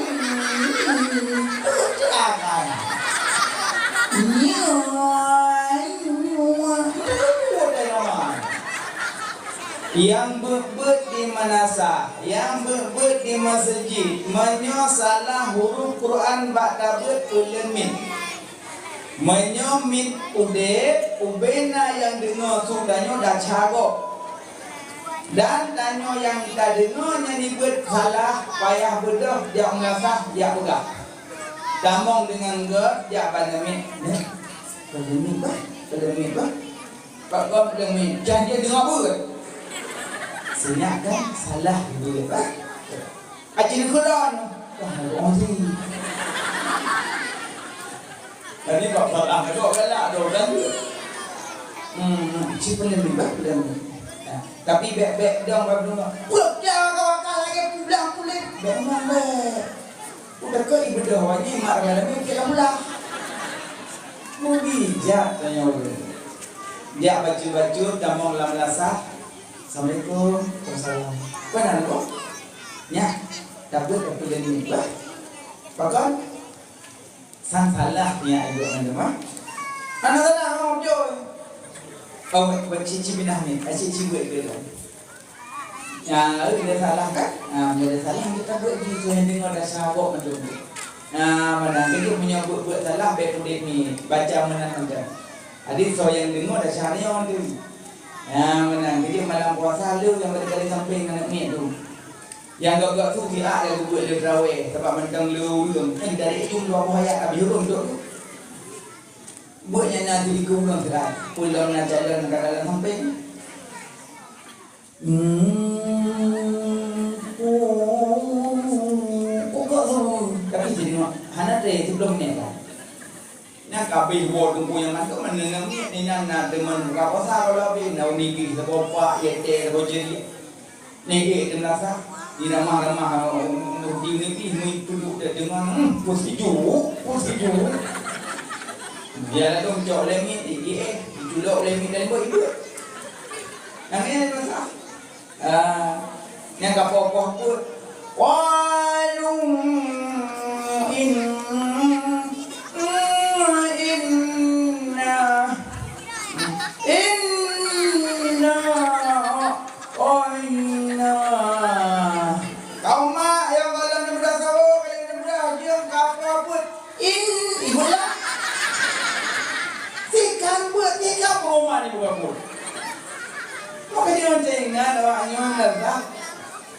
Nyang beuet-beuet di meunasah, nyang beuet-beuet di meuseujid, meunyoe salah huruf Quran bak tabeuet, peuleumiet. Meunyoe miet udeb, ubena nyang deungoe su tanyoe desya gob. Dan tanyoe nyang tadeungoe nyan beuet salah, payah beudôh jak meunasah, jak peugah. Tamong deungon gèt jak bak namiet, "Nyak, peuleumiet bah, peuleumiet bah." Pak Gop deungoe, janji deungoe beuet. Seunyak kan salah beuet bah. Aci neukeulon. Wah, lagoe mati. Tadi Pak Falah lagoe galak tu kan. Hmm, ci peuleumiet bah, peuleumiet. Nah, tapi bèk-bèk dong bak deungoe. Peue dah kau akal lagèe pulang kulét. Bèk memang bèk. Udah kau ibadah wajib mak dalam ni kita pulang. Mubijak tanya orang. Jak bacut-bacut tamong lam lasah. Assalamualaikum. Waalaikumsalam. Kau nak lu? Nyak, tabeuet aku jadi ni. Bah? Pakon? Sang salah nyak ibu mandum, ah? Hana salah, oh, betul. Oh, buat cici binah ni. Ah, cici buat ke tu? Ya, eh, dia salah kan? Ah, dia salah, kita buat di tu yang dengar dah sabok macam tu. Ah, mana? Jadi punya buat-buat salah, baik mudik ni. Baca mana macam. Jadi, so yang dengar dah syahriah tu. Ya, mana? Jadi malam puasa lu yang berkali samping anak ni tu. Nyang gak-gak tu, siat laju buet lé teurawéh, sabab mantong lé ureueng. Kan dari itu dua buah ayat habéh ureueng tu. Buet nyang na tu ikeu ureueng siat. Pulang na jalan ka dalam samping. Hmm. Oh, oh, kok tu? Tapi jadi mak, hana Eh, siplôh menit dah. Nyan ka abéh woe teungku nyang mandum, meunyoe miet ni nyan na teuma buka puasa, kalau abéh na uni jih saboh pak, yete saboh jih. Nyan ék teumeurasa di ramah-ramah, di uni jih meutuduek deungon, hmm, peuet sijuek, peuet sijuek. Ya lalu cok lé miet, eh, eh, diculok lé miet dan buet ibu. Nyan nyan masa. Ah, nyang ka poh-poh peuet. Qalu in-, inna, inna qaina. Kaum mak nyang gohlom neubeudoh sawoe, nyang neubeudoh jeuem ka poh peuet. In, ibu lah. Sikan buet tiga pengumuman ibu kampung. Maka jangan teringat awak nyoe adalah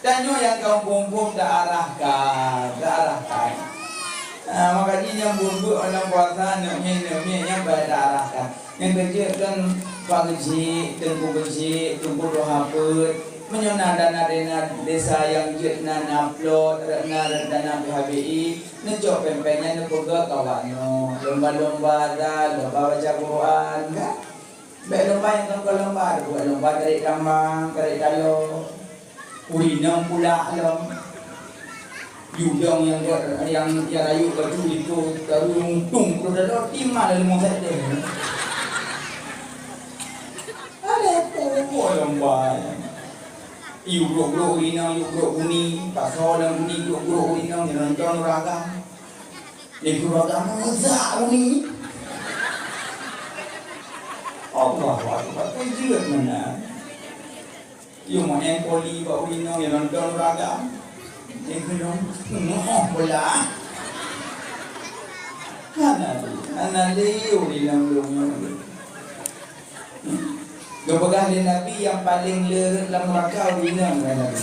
dan nyoe yang kaum bumbum dah arahkan, dah arahkan. Ha, maka jih nyang bumbum dalam puasa, neumie, neumie, nyang baik dah arahkan. Nyang keujeut kan Pak Geuchik, Teungku Geuchik, Teungku Tuha Peuet. Meunyoe na dana-dana desa nyang jeuet na, na plot, na dana P H B I, neucok péng-péng nyan neupeugöt keu awak nyoe. Lomba-lomba dah, lomba baca Quran, kan? Bèk lomba nyang kon lomba, buet lomba tarék tambang, tarék taloe. Ureueng inong pula lom. Yudong nyang, nyang, nyang rayeuk baju liko taru untung peunoh dalam tima lalu mong saja. Ada apa lomba? Iu grok-grok ureueng inong, iu grok uni, pasoe lam uni grok-grok ureueng inong, nonton ureueng agam. Di keluarga meuza uni. Allahu Akbar, keu jeuet meunan. Yue main voli bak ureueng inong, ya nonton ureueng agam. Dia kena, oh, bola. Hana tu, hana lé ureueng inong lôn nyoe. Hmm? Geupeugah lé Nabi, nyang paleng le rot lam neuraka ureueng inong, kata Nabi.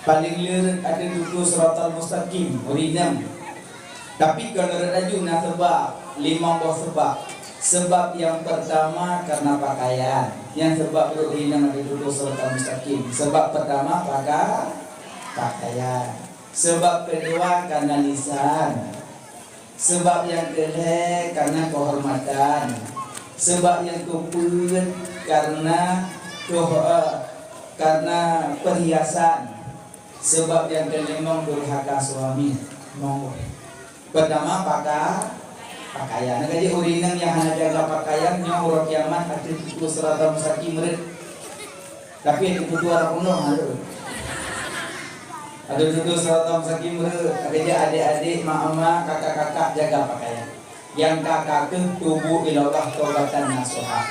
Paleng le rot ateueh tutoe siratal mustaqim, ureueng inong. Tapi kon rot laju na seubab, limong boh seubab. Seubab nyang peurtama karena pakaian. Nyan seubab rot inong ateueh tutoe siratal mustaqim. Seubab peurtama paka-, pakaian. Seubab keudua karena lisan. Seubab nyang keulhèe karena keuhormatan. Seubab nyang keupeuet karena keuh-, eh, karena perhiasan. Seubab nyang keulimong durhaka suami. Monggo. Peurtama paka-, pakaian. Nah, jadi ureueng inong nyang hana jaga pakaian, nyoe uroe kiamat ateueh tutoe siratal mustaqim rot. Tapi ateueh tutoe arah peunoh, aduh. Ateueh tutoe siratal mustaqim rot. Nah, jadi adik-adik, mak-mak, kakak-kakak, jaga pakaian. Nyang ka, ka keuh tubu ilallah taubatan nasuha.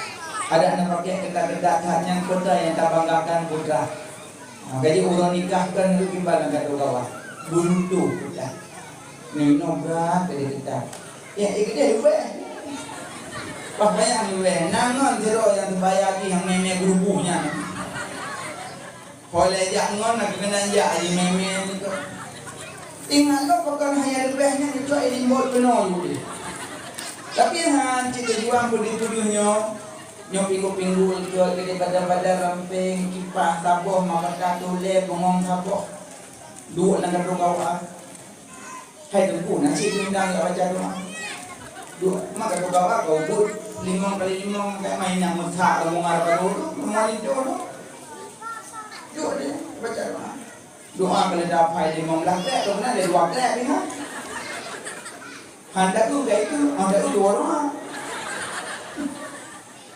Adak na pakai ketat-ketat that nyang kota nyang tabanggakan putra. Ha, jadi uroe nikah kan laju kiban lam kadu kawan. Bulu tu putra. Nyoe brat jadi ketat. Ya, ikdeh ubeh. Wah, banyak ubeh. Nangon sidroe nyang teubaya jih nyang meme geurubeh nyan. Ho lé jak ngon na keunan jak aji meme niko. Ingat lom pakon hana leubeh nyan, kecuali limbot keunoe jih. Tapi han cit tujuan peudeuh-peudeuh nyoe, nyoe pinggul-pinggul likot, geude badan-badan rampeng, kipah saboh, mabaka tulée, bungong saboh. Duek lam kadu kawan. Hai Teungku, na cit undang jak baca doa. Duek, maka doa ka ubit limong kali limong, kai mainan meusak rombongan baru tu, rombongan linto tu. Duek dia baca doa. Doa keuneuk dapat limong blah trek, tu keuneuk ada dua trek ni, ha? Han taeu ka itu, han taeu dua doa.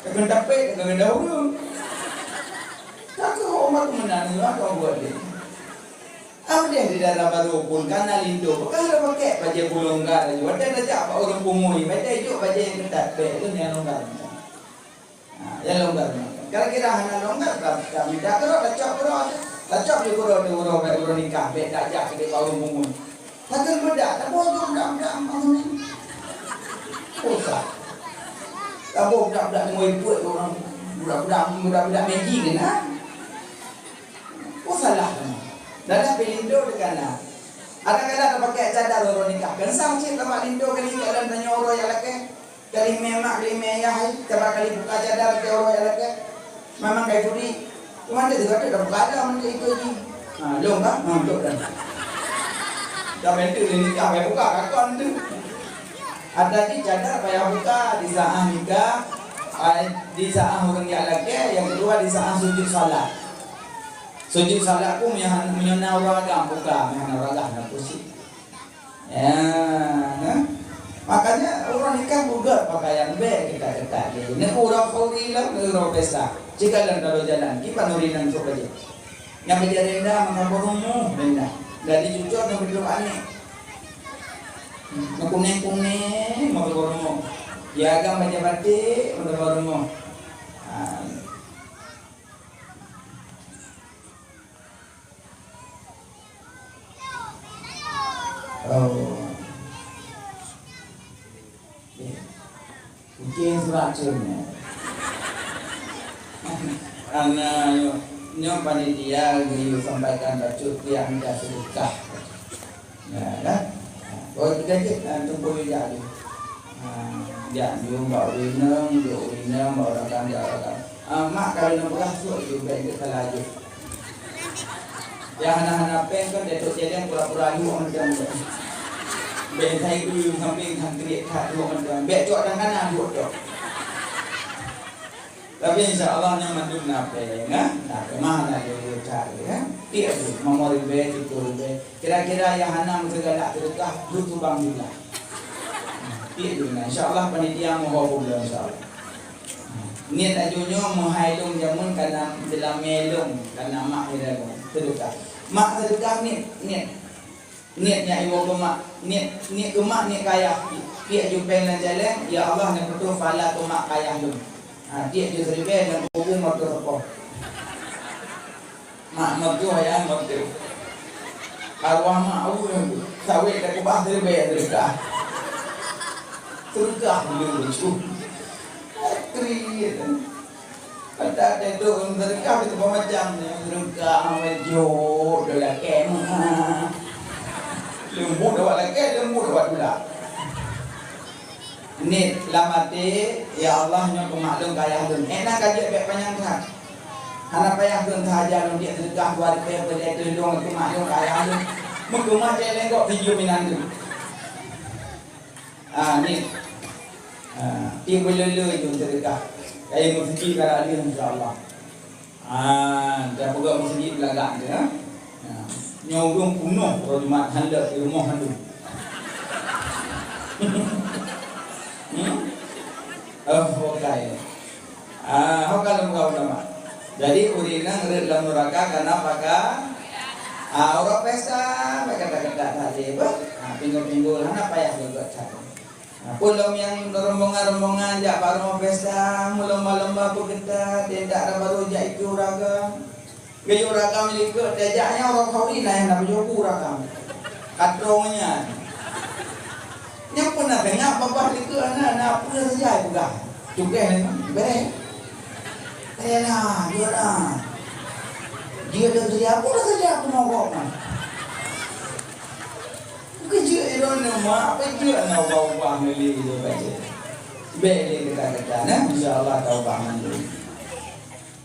Takheun tapék, takheun dahulu. Takheun umat meunan, nyoe ka buet dia. Am deh di dalam baru pun kana linto, peugah lom pakèk bajèe peulonggar laju. Watèe tajak bak ureueng pungui, bajèe jok bajèe nyang keutat, bèk lôn nyang longgar. Ha, nyang longgar. Kira-kira hana longgar, ka, ka mita keudroe, tacok keudroe. Tacok di keudroe, di uroe, bèk uroe nikah, bèk tajak sidéh bak ureueng pungui. Takheun beudak, taboh budak-budak malam ni. Susah. Taboh budak-budak lima ribu tu orang. Budak-budak, budak-budak meji kena. Oh, salah. Dalam pilinto di kanan. Ada kala tapakèk cadar uroe nikah. Kan sang cit tapak linto kali dalam tanyoe uroe nyang lakèe. Kali mè mak, kali mè yah, hai. Tapak kali buka cadar ke uroe nyang lakèe. Memang kai turi. Cuma dia juga tak buka ada menteri itu lagi. Ha, lom kan? Ha, lom kan? Dah bentuk dia nikah, dah buka kakon tu. Ada jih cadar payah buka di saat nikah, ai, di saat ureueng jak lakée, nyang keudua di saat sujud salat. Sujud salat pun meunyoe, meunyoe na ureueng agam buka, meunyoe na ureueng agam na pusing. Ya, nah. Makanya ureueng nikah buka pakaian bèk ketat-ketat jih. Ni ureueng khauri lah, ureueng pesta. Cika lôn dalam jalan, kiban ureueng nang sok bajèe. Nyang bajèe renda maka beureumoh renda. Dari cucok nyang beudôh anèh. Meukunèng-kunèng meurumoh-rumoh. Ya, agam bajèe batik meurumoh-rumoh. Ha. Oh. Oke. Kucing surat cun. Karena nyoe, nyoe panitia geuyue sampaikan bacut tiang ka sedekah. Ya, kan? Oh, kita cit, ah, tunggu jak laju. Ah, jak laju, bak ureueng inong, bak ureueng inong, bak ureueng agam, jak ureueng agam. Ah, mak kalau nak peugah, suruh laju, bèk jeuet salah laju. Nyang hana-hana péng kan, Datuk Jaleng pura-pura laju macam tu. Bèk sai u samping, han kriet that, laju macam. Bèk cok dan kanan, laju cok. Tapi insya Allah nyan mandum na péng, ha? Na péng mah na jeuet that, ya. Tiep tu, lima ribèe, tujoh ribèe. Kira-kira nyang hana meuseugalak seudeukah, duek subang juga. Tiep tu na. Insya Allah panitia meuho peubloe insya Allah. Niet laju nyoe meuhai lôn jameun kana dilamé lôn, kana mak hira lôn. Seudeukah. Mak seudeukah niet, niet. Niet nyak iwoe keu mak, niet, niet keu mak, niet keu ayah. Tiek ju péng lam jaleng, ya Allah, neupeutrôh pahala keu mak keu ayah lôn. Ha, tiek ju siribèe dan kubu meutrôh sapoh. Mak meutrôh, ayah meutrôh. Arwah mak, abu, sawét dan kubah siribèe seudeukah. Seudeukah lôn lucu. Kriet. Pada teudok seudeukah itu macam seudeukah meujok dua lakèe meuha. Leumbut awak lakèe, leumbut awak tulak. Niet lam até, ya Allah, nyoe keu mak lôn keu ayah lôn. Ék na ka jeuet bèk panyang that. Hana payah lôn sahaja lôn jeuet seudeukah dua ribèe peue jai teulông keu mak lôn keu ayah lôn. Meukeumah jai lenggok video minan tu. Ah, ni. Ah, tiep beuleu-leu jeuet seudeukah. Kayém meuseujid ka rayeh, insya Allah. Ah, dah peugah meuseujid beulagak tu, ya. Ah, nyoe ureueng punoh uroe Jumat handap di rumoh handu. Hmm? Oh, okay. Ah, ho ka lôn peugah ulama. Jadi, ureueng inong rhot lam nuraka kana paka-, ah, uroe pesta, bèk kata-kata tadi, bah. Ah, pinggul-pinggul, hana payah geugot that. Ah, peue lom nyang rombongan-rombongan jak bak rumoh pesta, meulomba-lomba peugeutat, dan dak na barô jak ikôt ureueng agam. Geuyue ureueng agam likot, tajak nyan uroe khauri na nyang na beujoku ureueng agam. Ka trôk nyan. Nyang peue na teuh nyak babah likot na, na peue saja peugah. Cukéh nyan, bèrèh. Eh na, jeuet na. Jeuet na saja, peue saja peunoh gobnyan. Keu jeuet droeneuh mak, peue jeuet na ubah-ubah meuli jeuet bajèe. Bèk lé gata-gata na, insya Allah ka ubah mandum.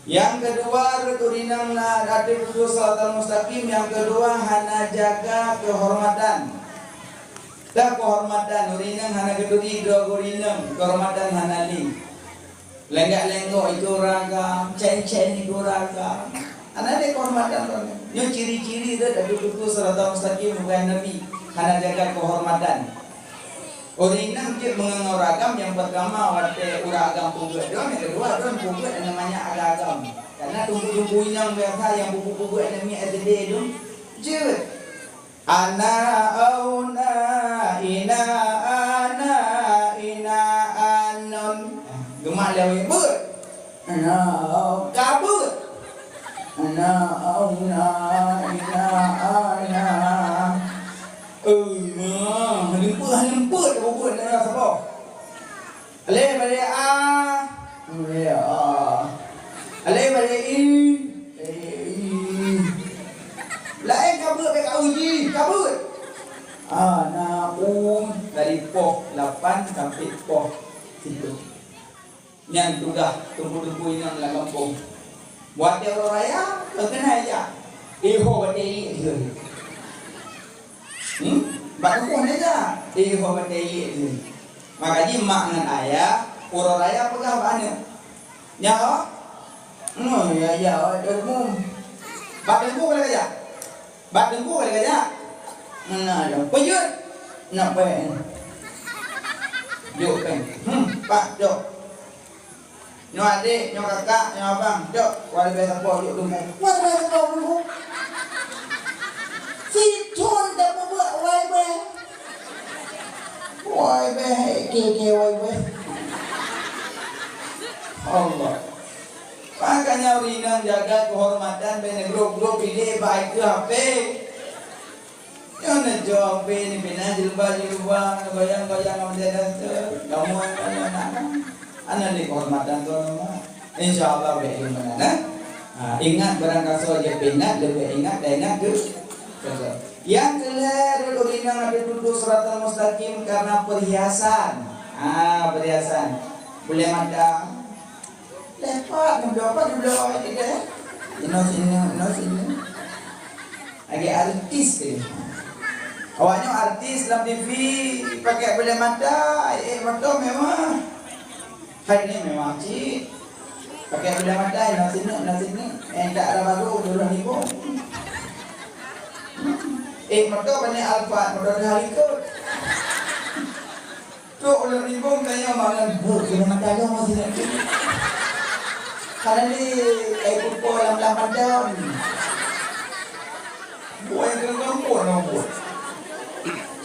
Nyang keudua, rhot ureueng inong na ateueh siratal mustaqim. Nyang keudua, hana jaga keuhormatan. Dak keuhormatan, ureueng inong hana geuturi droe ureueng inong, keuhormatan hana lé. Lenggak-lenggok ikôt ureueng agam, cén-cén ikôt ureueng agam. Hana lé keuhormatan droe nyan. Nyoe ciri-ciri rhot ateueh siratal mustaqim bukan Nabi, hana jaga keuhormatan. Ureueng inong jeuet meungon ureueng agam, nyang peurtama watèe ureueng agam peugöt droe, nyang keudua droe peugöt nyang manyak agam-agam. Karena teungku-teungku inong biasa nyang peugöt-peugöt nyang miet S D tu jeuet. Ana, auna, ina, ana, ina, anon. Geumat lé awak beuet. Ana, kabeuet. Ana, auna, ina, ana. Eh, ma, leumpeuet, leumpeuet, leumpeuet, na saboh. Alif bak a. Alif bak a. Alif bak i. Alif i. Laén kabeuet bak u jih, kabeuet. A, na, u, dari poh lapan sampai poh siplôh. Nyan tugaih teungku-teungku inong lam gampông. Watèe uroe raya, keukeunai jak. Eh, ho batèe iék sigoe. Hmm? Bak gampông nyan jak. Eh, ho batèe iék sigoe. Maka jih mak ngon ayah, uroe raya peugah bak aneuk, "Nyak, oh, nyoe ya, ya, oh, teungku. Bak teungku ka lheueh jak? Bak teungku ka lheueh jak?" "Meunan, ya." "Peujeuet?" "Nak péng." Jok péng. "Hmm, pat, jok." Nyoe adék, nyoe kakak, nyoe abang, dok, wai bèe sapo jok teungku. Wai bèe sapo teungku? Sithon tapeubuet wai bèe. Wai bèe, kèe-kèe wai bèe. Allah. Makanya ureueng inong jaga keuhormatan bèe neugrob-grob idéh bak keu H P. Nyoe neucok pih nibina jilbab-jilbab, neugoyang-goyang ngon daster-daster. Kamoe nyoe na, hana lé keuhormatan droeneuh. Insya Allah bèk lé meunan, eh. Ha, ingat barang kasoe jeuet peuingat, leubeh ingat dan ingat keu, keu. Nyang keu lhèe, rot ureueng inong ata tutoe siratal mustaqim karena perhiasan. Ha, perhiasan. Buleuen mata. Leupah, nyoe bloe apa dibloe awak nyan, eh? Inoe sineuk, inoe sineuk. Lagèe artis teuh. Awak nyoe artis lam T V, pakai buleuen mata, eh, moto mewah. Hai ni mewah cit. Pakai buleuen mata, inoe sineuk, inoe sineuk. Eh, tak ada baru, dua ribu. Eh, moto banyak Alphard, moto dah ikut. Trok ulôn rimbong tanyong mangat buet keuneuk mata lôn masih lagi. Hana lé, eh, kupo lam-lam padang. Buet keuneuk gampông lôn buet.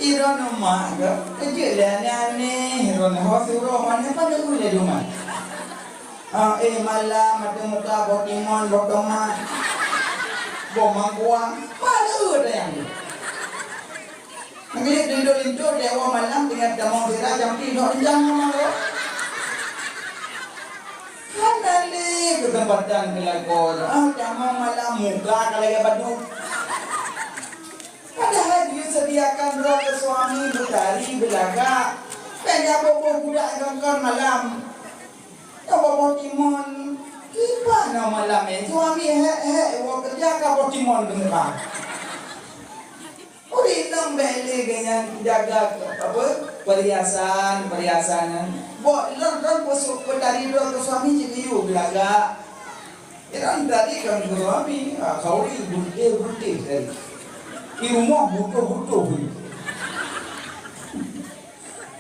Iron mak ke, keujeuet lé aneh-aneh, iron ho suroh, mana pada ulèe dumah. Ah, eh, malam, mata muka, boh timon, boh tomat, boh mangkuang, pada ulèe dayang. Ngieng linto-linto, teuma malam tinggai tamong sira jampi dok jam ngon mangga. Hana lé keuseumpatan keu lakoe, ah, tamong malam muka ka lagèe badut. Padahai geuseudiakan droe keu suami beutari beulagak, dan boh-boh budak ngon kon malam. Nyoe boh timon, kiban nyoe malam nyoe, suami hék-hék woe keureuja ka boh timon keuneuk ba. Ureueng inong bèk lé geuh nyan jaga, apa, perhiasan, perhiasan nyan. Bok lôn, lôn peusuk peutari droe keu suami cit geuyue geulagak. Iran tadi kan keu suami, ah, khauri buntéh-buntéh tadi. Di rumoh butoh-butoh.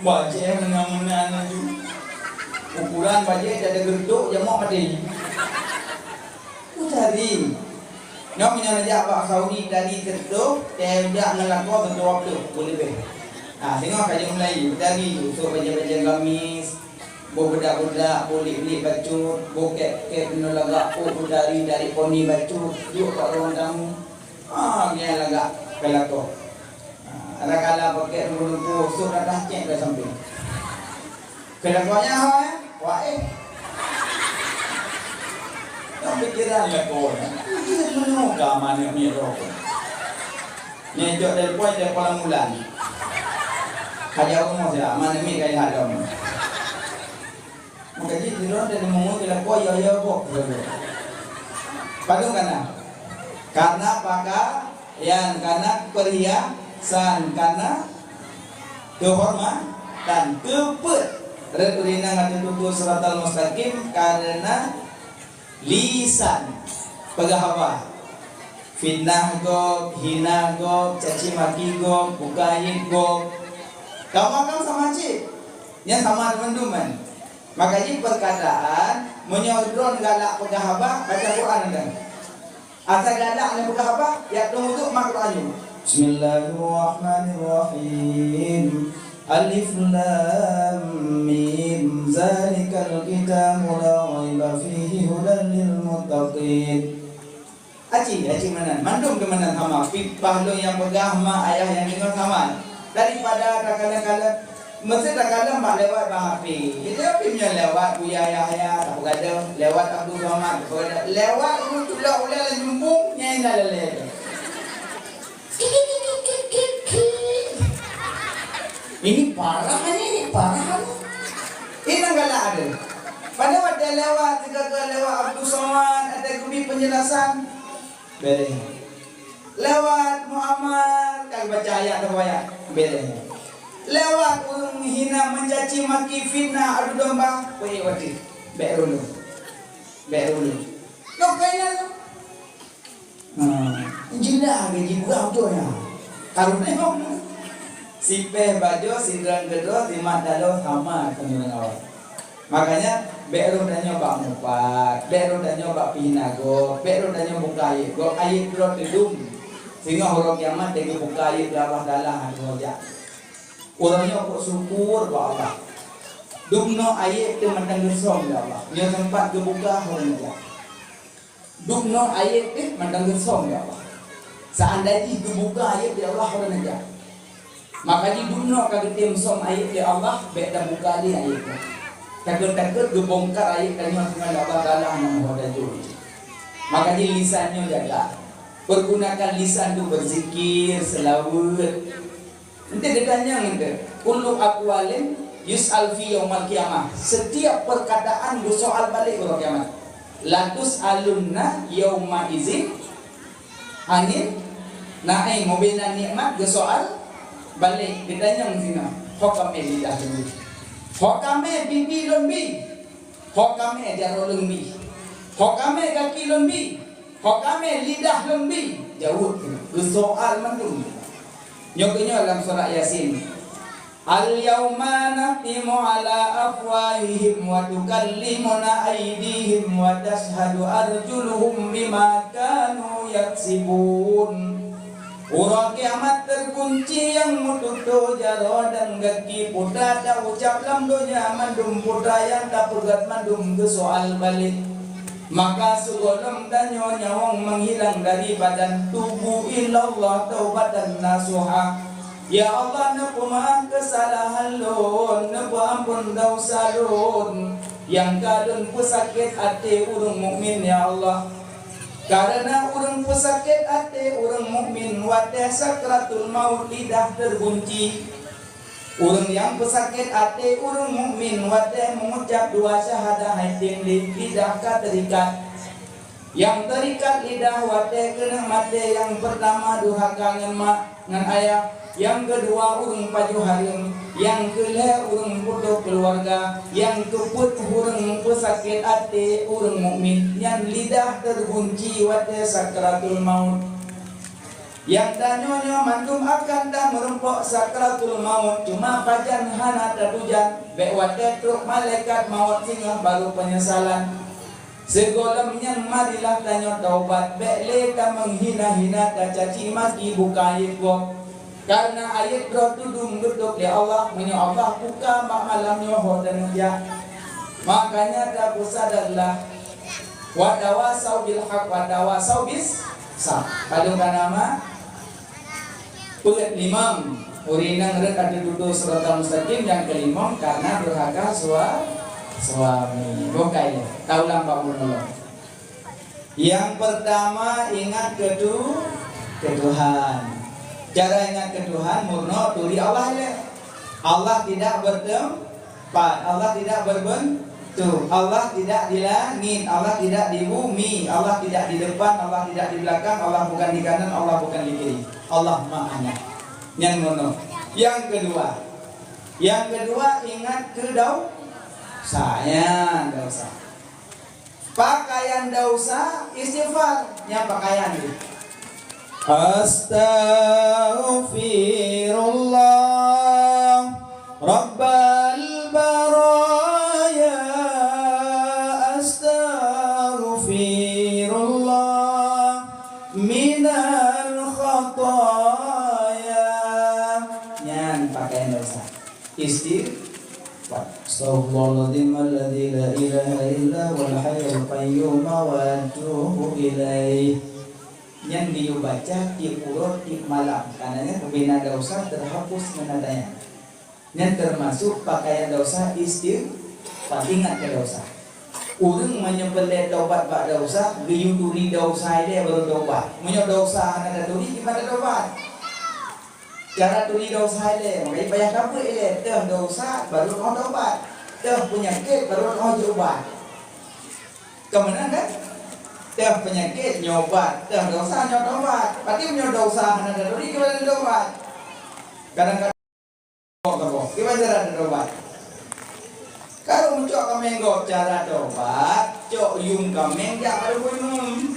Bajèe meunan-meunan laju. Ukuran bajèe dak geureutok jamok maté. Utari. Nyoe meunyoe neujak bak Saudi tari teutoh, teuh jak ngon lakoe teutoh waktu, beuleubeh. Ah, singoh ka jeuet mulai, utari, usôk bajèe-bajèe gamis, boh beudak-beudak, boh lik-lik bacut, boh kép-kép nyoe lagak, boh utari dari poni bacut, jok bak ruang tamu. Ah, nyan lagak keu lakoe. Ah, ada kala pakai lumpu-lumpu, sôk dadah cek dah sampéng. Keu lakoe nyan ho, eh? Wah, eh. Nyang pikiran lakoe nyan. Pikiran meunyoe ka manök mirah. Nyan jok telepon, telepon lam bulan. Haja rumoh sira, manök mi ka lihat dong. Maka jih sidroe teurimong keu lakoe yo-yo boh. Padum kana? Karena pakaian, karena perhiasan, karena kehormatan, teupeu rot ureueng inong ateueh tutoe siratal mustaqim karena lisan, peugah haba. Fitnah gob, hina gob, caci maki gob, buka aib gob. Kamoe kan sama cit. Nyan sama teuma-teuma. Maka jih perkataan, meunyoe droen galak peugah haba, baca Quran anda. Asai galak neupeugah haba, ya tunggu tu mak Quran ju. Bismillahirrahmanirrahim. Alif lam mim. Zalikal kitabu la raiba fihi hudan lil muttaqin. Aci, aci meunan. Mandum keuh meunan sama. Pih bah lôn nyang peugah, mak ayah nyang deungoe sama. Daripada takalon-kalon, meusé takalon bak lewat bak H P. Jadi, tapi meunyoe lewat Buya Yahya, tapeugadôh. Lewat Abdul Somad, tapeugadôh. Lewat Ulu Tulok Ulèe Lam Jumpung, nyan na lalé. Ini parah ni, ini parah ni. Ini galak ada. Pada watèe lewat, tiga-tiga lewat Abdul Somad, ada geubi penjelasan. Bèrèh. Lewat Muhammad, ka baca ayat, dua ayat. Bèrèh. Lewat ureuëng hina, mencaci maki, fitnah, adu domba, wéh watée. Bék rundum. Bék rundum. Nyoe kainan tu. Ha, jeulaih lagée jipeugah beutôi nyan. Karu nyoe. Sipéh bajoe, sidroe keudroe, simat daloe sama keu ureuëng awai. Makanya, bék rôh tanyoe bak mupat, bék rôh tanyoe bak pih na gob, bék rôh tanyoe buka ayeueb gob, ayeueb droe teudum. Singoh uroe kiamat, teugeubuka ayeueb lé Allah Taala, aduh, jak. Uroe nyoe kok syukur bak Allah. Dumnoe ayeueb teuh mantong geusöm lé Allah. Nyoe teumpat geubuka uroe nyoe jak. Dumnoe ayeueb teuh mantong geusöm lé Allah. Seandai jih geubuka ayeueb lé Allah uroe nyoe jak. Maka jih dumnoe ka geutem söm ayeueb lé Allah, bék tabuka lé ayeueb nyan. Takot-takot geubongkar ayeueb tanyoe teungoh lé Allah Taala nyang ho tajok. Maka jih lisan nyoe jaga. Pergunakan lisan untuk berzikir, seulaweuet. Eunteuk geutanyong eunteuk, kullu aqwalin yus'al fi yaumal qiyamah. Setiap perkataan geusoal balek uroe kiamat. Latus'alunna yauma izin anin na'im, mubina nikmat geusoal balek, geutanyong sinoe, "Ho kamé lidah lôn bi? Ho kamé bibi lôn bi? Ho kamé jaroe lôn bi? Ho kamé gaki lôn bi? Ho kamé lidah lôn bi?" Jaweueb, geusoal mandum. Nyoe keunyoe lam surat Yasin. "Al-yauma nakhtimu ala afwahihim wa tukallimuna aidihim wa tashhadu arjuluhum bima kanu yaksibun." Uroe kiamat teukunci nyang meututoe jaroe dan gaki, peue ta-ucab lam donya mandum, peue nyang tapeugét mandum geusoal balek. Maka sigohlom tanyoe nyawöng menghilang dari badan, tubu ilallah taubatan nasuha. Ya Allah, neupeumaáf keusalahan lôn, neupeuamphon desya lôn nyang ka lôn peusakét até ureuëng mukmin, ya Allah. Kareuna ureuëng peusakét até ureuëng mukmin watée sakratul maut lidah teugunci. Ureuëng nyang peusakét até ureuëng mukmin watée meugucab dua syahadah hai tem lé, lidah ka teurikat. Nyang teurikat lidah watée keuneuk maté, nyang peurtama durhaka ngon mak ngon ayah, nyang keudua ureuëng pajoh hareuem, nyang keulhée ureuëng putôh keuluwarga, nyang keupeuet ureuëng peusakét até ureuëng mukmin, nyan lidah teugunci watée sakratul maut. Nyang tanyoe nyoe mandum akan tameurumpok sakratul maut, cuma pajan hana tatujan, bék watée trok malaikat maut singoh barô peunyesalan. Sigohlom nyan marilah tanyoe taubat, bék lé tameunghina-hina, tacaci maki, buka ayeueb gob. Kareuna ayeueb droe teudum geutôb lé Allah, meunyoe Allah buka bak malam nyoe ho teuneuk jak. Makanya tapeusadarlah. Wa tawasau bil haq wa tawasau bis sab. Padum ka nama? Peuet limong. Ureuëng inong rhot ateueh tutoe siratal mustaqim, nyang keulimong karena durhaka sua-, suami. Bukai lé. Taulang bak ulôn. Nyang peurtama, ingat keu Tu-, keu Tuhan. Cara ingat keu Tuhan, meurunoe turi Allah ilée. Allah tidak bertem-, pat. Allah tidak berbentuk. Allah tidak di langit. Allah tidak di bumi. Allah tidak di depan. Allah tidak di belakang. Allah bukan di kanan. Allah bukan di kiri. Allah Maha Esa. Nyan meunoe. Nyang keudua. Nyang keudua, ingat keu dau-, sa. Nyan, desya. Pakaian desya, istighfar. Nyan pakaian jih. Astaghfirullah Rabbal baraya, astaghfirullah minal khataya. Nyan pakaian desya. Istighfar. Astaghfirullahaladzim alladzi la ilaha illa huwal hayyul qayyum wa atubu ilaih. Nyan geuyue baca tieb uroe, tieb malam. Kareuna nyan peubinan desya teuhapus ngon ata nyan. Nyan teumasok pakaian desya, istighfar, ingat keu desya. Ureuëng meunyoe peureulée taubat bak desya, geuyue turi desya ilée barô taubat. Meunyoe desya hana taturi, kiban tataubat? Cara turi desya ilée, maka payah tabeuet ilée, teuh desya barô teuh taubat, teuh peunyakét barô teuh jiubat. Ka meunan kan? Teuh peunyakét nyoe ubat, teuh desya nyoe taubat. Berarti meunyoe desya hana taturi, kiban tataubat? Kadang-kadang Kiban cara tatobat? Kalau meucok kaméng gob cara tobat, cok yuem kaméng jak bak Teungku Imum.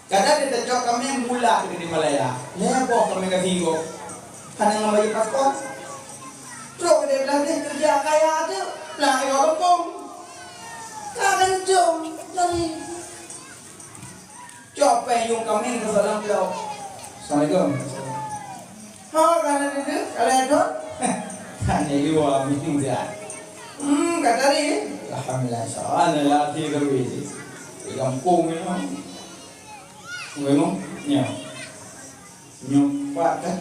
Kadang tacok kaméng bulat di Malaya, lhèe boh kaméng ka sigob. Hana ngon baju paspor. Trok di blah deh keureuja kaya teuk, blah iwa gampông. Ka gancong tadi. Cok péng yuem kaméng keu salam beudoh. Assalamualaikum. Ho, ka na duduk, ka lhèe thon? Hana dua minggu dah. Hmm, ka tadi? Alhamdulillah, insya Allah, na laki terus. Di gampông ni, memang, ya. Nyoe pat kan,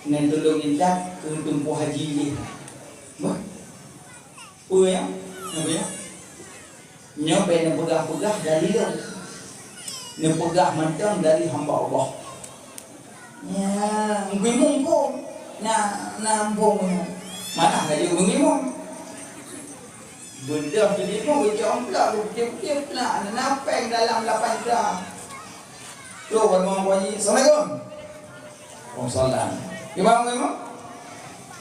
nyan tulông intat keu teumpuh haji jih. Bah. Peue nyan? Nyan peue nyan? Nyoe bèk neupeugah-peugah dari lôn. Neupeugah mantong dari hamba Allah. Ya, Teungku Imum phôn. Na, na phôn nyoe. Mana laju Teungku Imum? Beudôh Teungku Imum geucok amplop, geupeutiep-tiep na, na péng dalam lapan gram. Trok bak rumoh Haji, "Assalamualaikum." Waalaikumsalam. Kiban, Teungku Imum?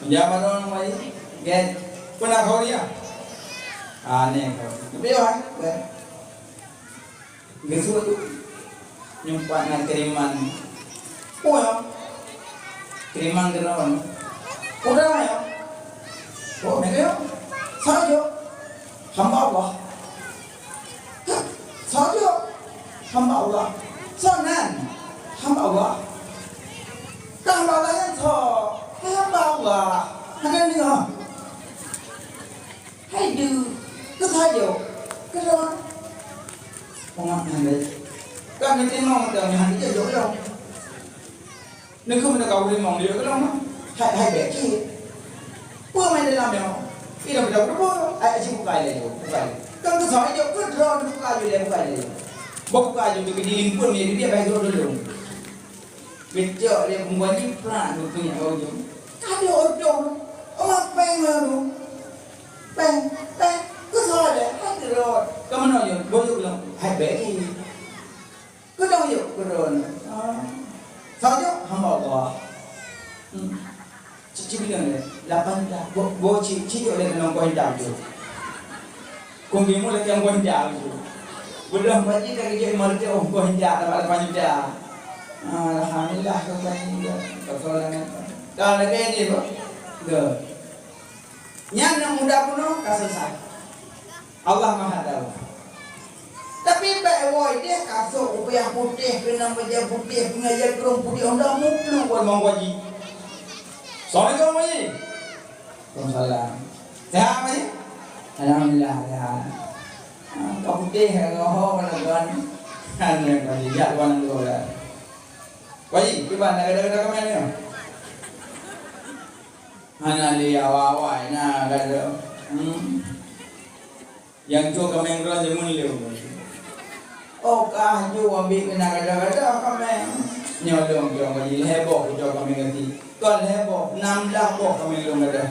Meunyoe bak rumoh Haji, gét. Peue na khauri nyan? Ah, nè khauri. Tapi yo, hai. Gét. Geusuet tu. Nyoe pat na kiriman. Peue nyoe? Kiriman keunoe. Peue nyoe? Oh, nyoe. Sajoe. Hamba Allah. Hah, sajoe. Hamba Allah. Soe nan? Hamba Allah. Ka hamba Allah nyan soe? Hamba Allah. Hana deungö. Hai deuh, keusajoe, keudroe. Peungaku nyan lé. Kan neutimong dan nyan jijok lom. Neukeuh meuneuka ureueng mong jijok lom. Hai, hai bèk cit. Peue main dalam nyoe? Ida beda berubah. Hai, aji buka ilèe jok, buka ilèe. Kan keusajoe, keudroe buka ilèe, buka ilèe. Buka ilèe jok, keu dilimpeuen ilèe, dia baik jok dulu. Geucok lé peungguan jih prak geupeunyak bak ujong. Ka lheueh ujong, oma péng laju. Péng, péng, keusoe lé, hai keurot. Ka meunoe jeuet, boh jeuet lom, hai bèk jih. Keudong jeuet, keudong. Ah. Sajoe hamba Allah. Hmm. Cicik bilang lé, lapan juta. Bo, bo ci, ci jok lé keunong poh indak tu. Kong bimu lé keunong poh indak tu. Beudôh Pak Haji ka geujak lima reutôh poh indak dapat lapan juta. Alhamdulillah, ka Pak Haji ka. Ka soal nyan. Ka lagèe ni, Pak. Dah. Nyan nyang muda bunoe ka selesai. Allah Maha Tahu. Tapi bèk woe deh kasôk kupiah putéh, keunong bajèe putéh, pengaja krueng putéh, honda mupluk wan manggaji. Assalamualaikum, Pak Haji. Waalaikumsalam. Sehat, Pak Haji? Alhamdulillah, sehat. Ah, ka putéh, ka goh, ka lagon. Kan, Pak Haji, jak wan dua. Pak Haji, kiban, nak gada-gada kaméng ni? Hana lé awai-awai, na gada. Hmm. Nyang cok kaméng droe jameun lé. Oh, kah ju ambek keunan gada-gada kaméng. Nyoe lôn cok Pak Haji lhèe boh cok kaméng gaki. Kon lhèe boh, nam blah boh kaméng lôn gada.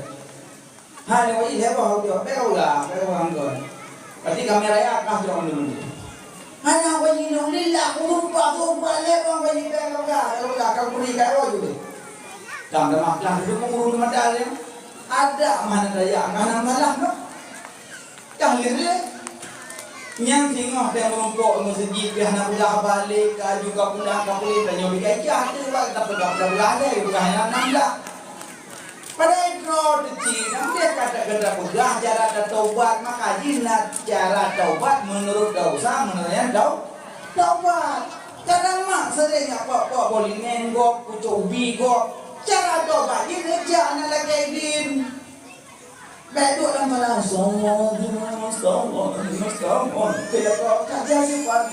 Hai, Pak Haji lhèe boh cok, bèk ulah, bèk ulah kon. Berarti kaméng raya kah cok lôn. Hana Pak Haji lôn lila, ureueng pa, ureueng pa lhèe boh Pak Haji, bèk ulah, bèk ulah, ka bri ka roh ju deh. Tam dah makan dulu ureueng mata lé. Ada mana daya, mana malah noh. Tahlil lé. Nyan singoh teuh meurumpok meuseujid pih hana peugah balek, ka aju ka pulang, ka puléh, tanyoe beukai cah teuh, bak ka peugah-peugah lé, bukan hana nam dah. Padahai droe teuci, nam deh kata-kata peugah cara tatobat, maka jih na cara taubat meunurot dosa, meunurot nyan tau-, taubat. Kadang mak sering jak pok-pok bolinen gob, pucok ubi gob. Cara taubat jih neujak na lakèe idin. Bèk duek lam kala, "Astagfirullah, astagfirullah, astagfirullah." Keu lakoe ka jadi wan.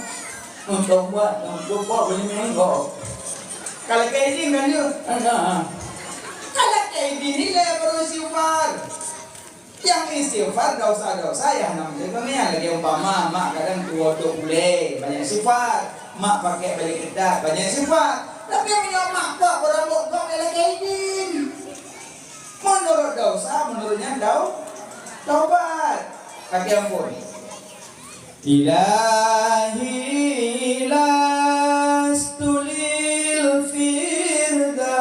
Untuk buat, untuk buat, boleh menengok. Kalau kayak ini, kan, dia? Ada. Kalau kayak ini, nilai baru istighfar. Yang istighfar, dosa-dosa, ya, namanya kami yang lagi umpama, mak kadang tua tu uleh, banyak sifat. Mak pakai balik ketat, banyak sifat. Tapi yang punya mak, kok, berambut, kok, kayak ini. Meunurot desya, meunurot nyan tau-, taubat. Kaki ampôn. Ilahi lastu lil firdausi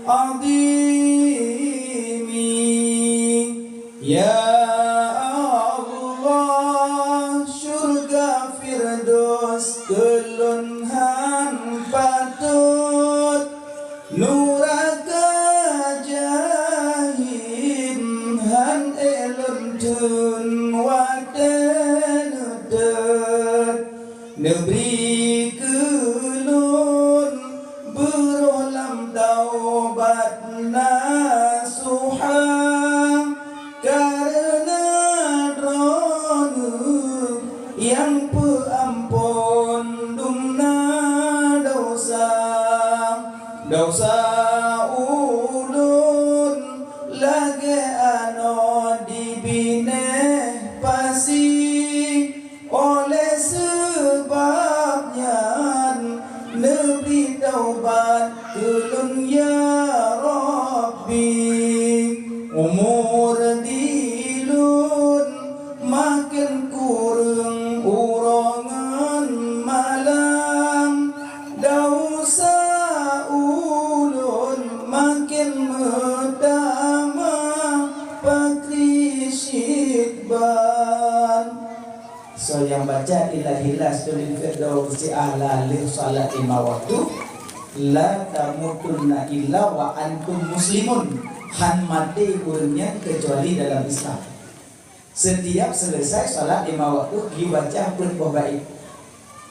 Azimi. Ya Allah, syurga Firdaus keu lôn han patot, nuraka Jahim han ék lôn theun watée neutot. Neubri keu lôn beurôh lam taubat nasuha, kareuna Droeneuh nyang peuampon dumna desya. Desya ulôn lagée anoe di binéh pasi. Oleh seubab nyan, neubri taubat keu lôn, ya Rabbi. Umur di lôn maken kureueng uroe ngon malam, desya ulôn maken meutamah pakri cit ban. Soe nyang baca Ihdinash siratal mustaqim lheueh salat lima waktu, la tamutunna illa wa antum muslimun, han maté ureuëng nyan keucuali dalam Islam. Setiap selesai salat lima waktu, geubaca peuet boh bait.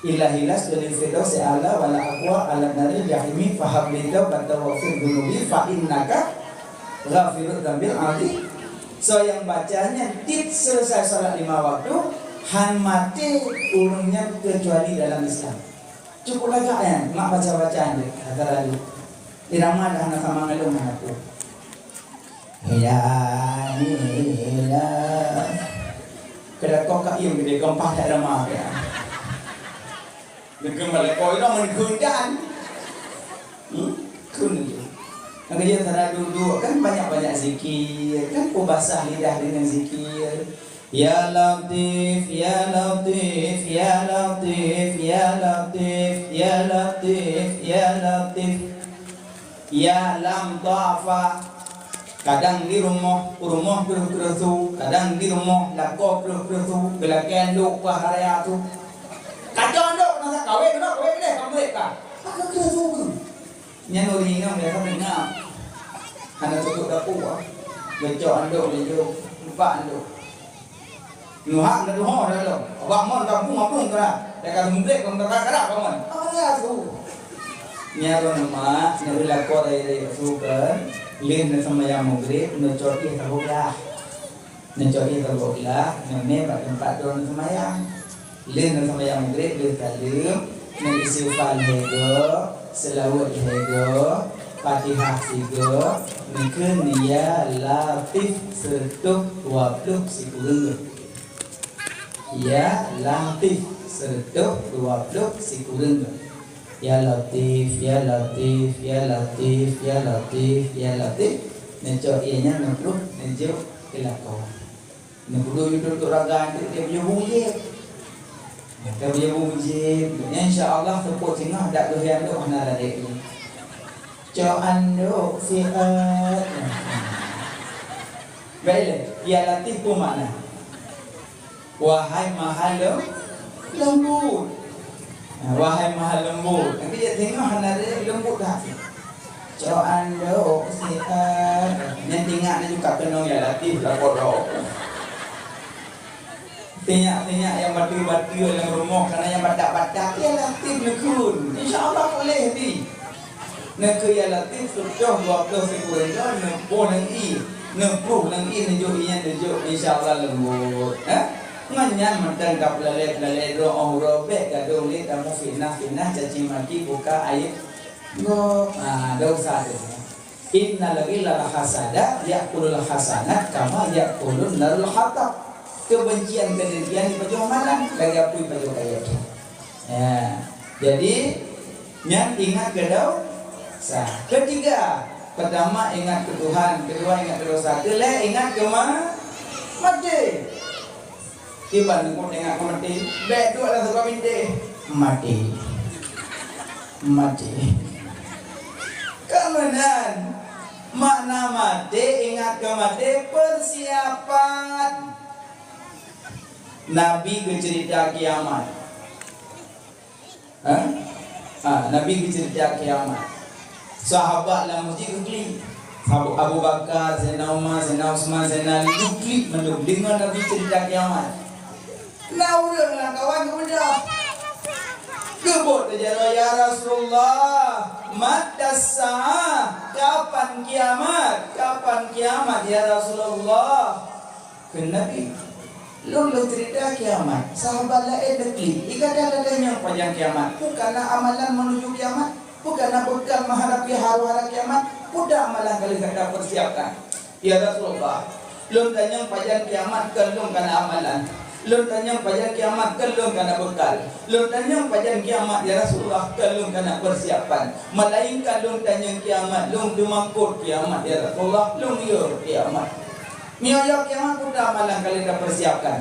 Ihdinash siratal mustaqim, wa la aqwa ala naril jahimi, fahabli taubatan waghfir dzunubi, fa innaka ghafurur dzambil azim. Soe nyang baca nyan tiep selesai salat lima waktu, han maté ureuëng nyan keucuali dalam Islam. Cukup lagak nyan, mak baca-baca nyan, kata lalu. Irama dah na sama ngalung hana tu. Hila, hila. Keuda kok ka iem gede, gompah tak ada maaf ya. Deungon malaikat itu meuneukheun dan. Hmm? Kheun itu. Maka dia cara duduk kan banyak-banyak zikir, kan peubasah lidah dengan zikir. Ya Latif, ya Latif, ya Latif, ya Latif, ya Latif, ya Latif. Ya lam dhafa. Kadang di rumoh, u rumoh kreueh-kreueh su, kadang di rumoh lakoe kreueh-kreueh su, geulakée ndok pah raya su. Kacau ndok, masa kawé keunoe, kawé keudeh, ka murit ka. Maka kreueh su keuh. Nyan ureuëng inong biasa deungoe. Hana tutup dapu, ah. Geucok andok laju, lupa andok. Nuhak na tuho dah lom. Abah mon kampung apung kera. Dah ka seumeublék kong teuka karap kawan. Apa dia tu? Nyan lôn mak, nyan lôn lakoe rayeuk-rayeuk su kan. Lheueh na seumayang Maghrib, na cok ié saboh glah. Na cok ié saboh glah, na mé bak teumpat droe na seumayang. Lheueh na seumayang Maghrib, lheueh saleuem, na istighfar lhée goe, seulaweuet lhée goe, Fatihah sigoe, neukheun ya Latif seureutôh dua ploh sikureueng goe. Ya Latif, seureutôh dua ploh sikureueng. Ya Latif, ya Latif, ya Latif, ya Latif, ya Latif. Neucok ié nyan neupluh, neujok keu lakoe. Neupeuduek yue trok raga nyan, dia punya bunyi. Dia punya bunyi. Insya Allah, seupôt singoh dak geuhian tu hana ladek ni. Cok andok siat. Baik, ya Latif pun makna. Wahai Maha Lem-, Lembut. Nah, wahai Maha Lembut. Tapi dia tengok hana ada lembut dah. Cok andok siat. Nyan tingak na juga kenong ya Latif lah kodok. Tingak-tingak nyang bateue-bateue lam rumoh, kana nyang batak-batak, ya Latif neukheun. Insya Allah boleh di. Neukheun ya Latif, seutoh dua ploh sikureueng nyoe, neuboh lam ié, neupluh lam ié, neujok ié nyan neujok, insya Allah leumbot. Eh? Ngon nyan mantong ka peulalée-peulalée droe, oh, droe bék gadôh lé tamong fitnah-fitnah, caci maki, buka aib gob. Ah, dosa tu. Innal ghilla wal hasada ya'kulul hasanat kama ya'kulun narul hatab. Kebencian, kedengkian dipajoh amalan, lagée apui pajoh kayée. Ya. Jadi, nyan ingat keu dosa. Ketiga, pertama ingat keu Tuhan, kedua ingat keu dosa, keulhée ingat keu ma-, maté. Kiban engkau tengah kau mati, bék duek lam saboh bintéh. Mati. Mati. Ka meunan. Makna maté, ingat keu maté, persiapan. Nabi geuceurita kiamat. Ha? Ha, Nabi geuceurita kiamat. Sahabat lam meuseujid geuklik. Abu, Abu Bakar, Saidina Umar, Saidina Utsman, Saidina Ali geuklik mandum deungon Nabi ceurita kiamat. Na ureuëng lam kawan geubeudôh. Geubôk teujaroe, "Ya Rasulullah, matas sa'ah? Kapan kiamat? Kapan kiamat, ya Rasulullah?" Kheun Nabi, "Lôn lôn ceurita kiamat, sahabat laén geuklik, i gata tatanyong pajan kiamat, peue ka na amalan meunuju kiamat, peue ka na beukal meuhadapi haru-hara kiamat, peue amalan ka lheueh gata peusiapkan?" "Ya Rasulullah, lôn tanyong pajan kiamat, kon lôn ka na amalan. Lôn tanyong pajan kiamat, kon lôn ka na beukal. Lôn tanyong pajan kiamat, ya Rasulullah, kon lôn ka na peusiapan. Meulainkan lôn tanyong kiamat, lôn teumakot kiamat, ya Rasulullah, lôn yo kiamat." "Meunyoe kiamat, peue amalan ka lheueh tapeusiapkan?"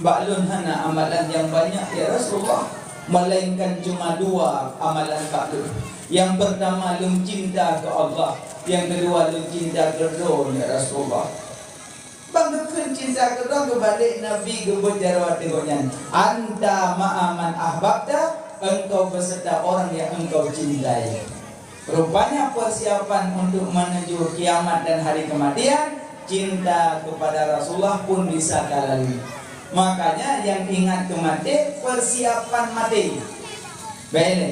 "Bak lôn hana amalan nyang banyak, ya Rasulullah, meulainkan cuma dua amalan bak lôn. Nyang peurtama, lôn cinta keu Allah, nyang keudua, lôn cinta keu droe, ya Rasulullah." Ban geukheun cinta keu droe, geubalek Nabi geubeuet jaroe ateueh gobnyan, "Anta ma'a man ahbabta, engkau beserta orang yang engkau cintai." Rupanya persiapan untuk menuju kiamat dan hari kematian, cinta kepada Rasulullah pun bisa ka lalui. Makanya nyang ingat keu maté, persiapan maté. Baik lé.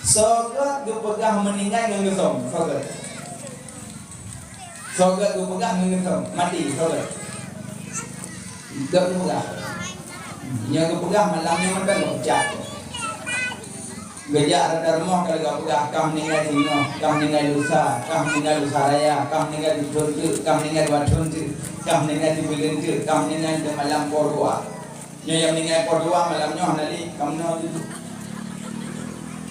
Soe geupeugah meuninggai ngon geusom? Soe geupeugah ngon geusom? Maté, soe? Geupeugah. Nyoe geupeugah malam nyoe mantong geupeujak. Geujak rata rumoh ka lheueh geupeugah, "Kah meuninggai singoh, kah meuninggai lusa, kah meuninggai lusa raya, kah meuninggai dua thon teuk, kah meuninggai dua thon teuk, kah meuninggai sibuleuen teuk, kah meuninggai di malam poh dua." Nyoe nyang meuninggai poh dua malam nyoe hana lé, ka meunoe teuk.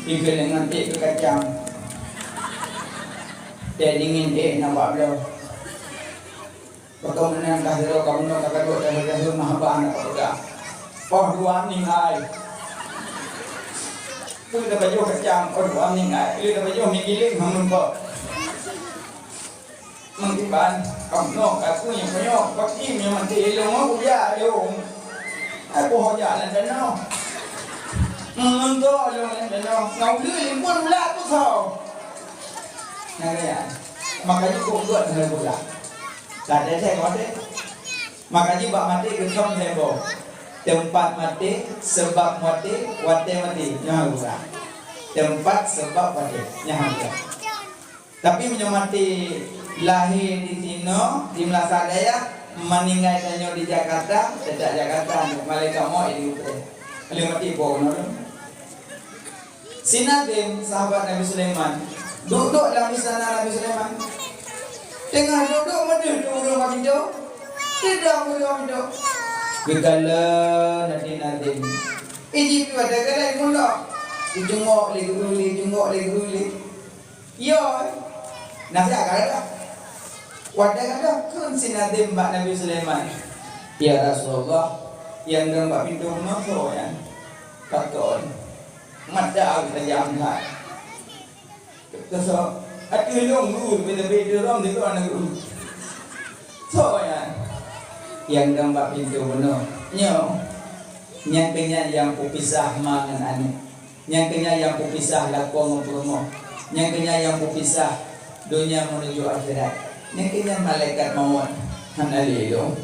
Ikheun lé ngon ék keu kacang. Teh dingin ék na bak bloe. Pakon meunan ka sidroe ka meunoe ka kadok dahé-dahé meuhaba hana ka peugah. Poh dua meuninggai. Peue tapajoh kacang, poh dua meuninggai. Peue tapajoh mi giléng hana meurumpok. Meukiban, ka meunoe ka keuh nyang meunyoe, bak i meunyoe maté ilong, aku jak ilong. Ai boh jak lam tanoh. Meunyoe ilong lam tanoh, ngon ulèe limpon ulat aku soe. Nah, ya. Makanya kok buat dengan bola. Tak ada saya khawatir. Makanya bak maté keusom saya boh. Tempat maté, sebab maté, watèe maté. Nyan bola. Tempat, sebab, watèe. Nyan bola. Tapi meunyoe maté lahé di sinoe, di Meulasan Dayah, meuninggai tanyoe di Jakarta, teutap Jakarta, malaikat mot di uteue. Lheueh maté po keunoe. Si Nadhim, sahabat Nabi Sulaiman, duek-duek lam istana Nabi Sulaiman. Teungoh duek-duek, meudeuh tu ureueng bak pintoe. Sidroe ureueng bak pintoe. Geukalon até Nadhim. Iji piôh ata galai meulo. Ijungok lé guru lé, ijungok lé guru lé. Yo, nasihat ka reda. Watèe ka deuh kheun si Nadhim bak Nabi Sulaiman, "Ya Rasulullah, nyang dong bak pintoe bunoe soe nyan?" Pakon? Mata tajam that. Keu soe? Ateueh lôn guru, beda-beda rom di luwa negeri. Soe nyan? Nyang dong bak pintoe bunoe. Nyoe. Nyang keu nyan nyang kupisah ma ngon aneuk. Nyang keu nyan nyang kupisah lakoe ngon peurumoh. Nyang keu nyan nyang kupisah donya meunuju akhirat. Nyang keu nyan malaikat mawöt hana lé lom.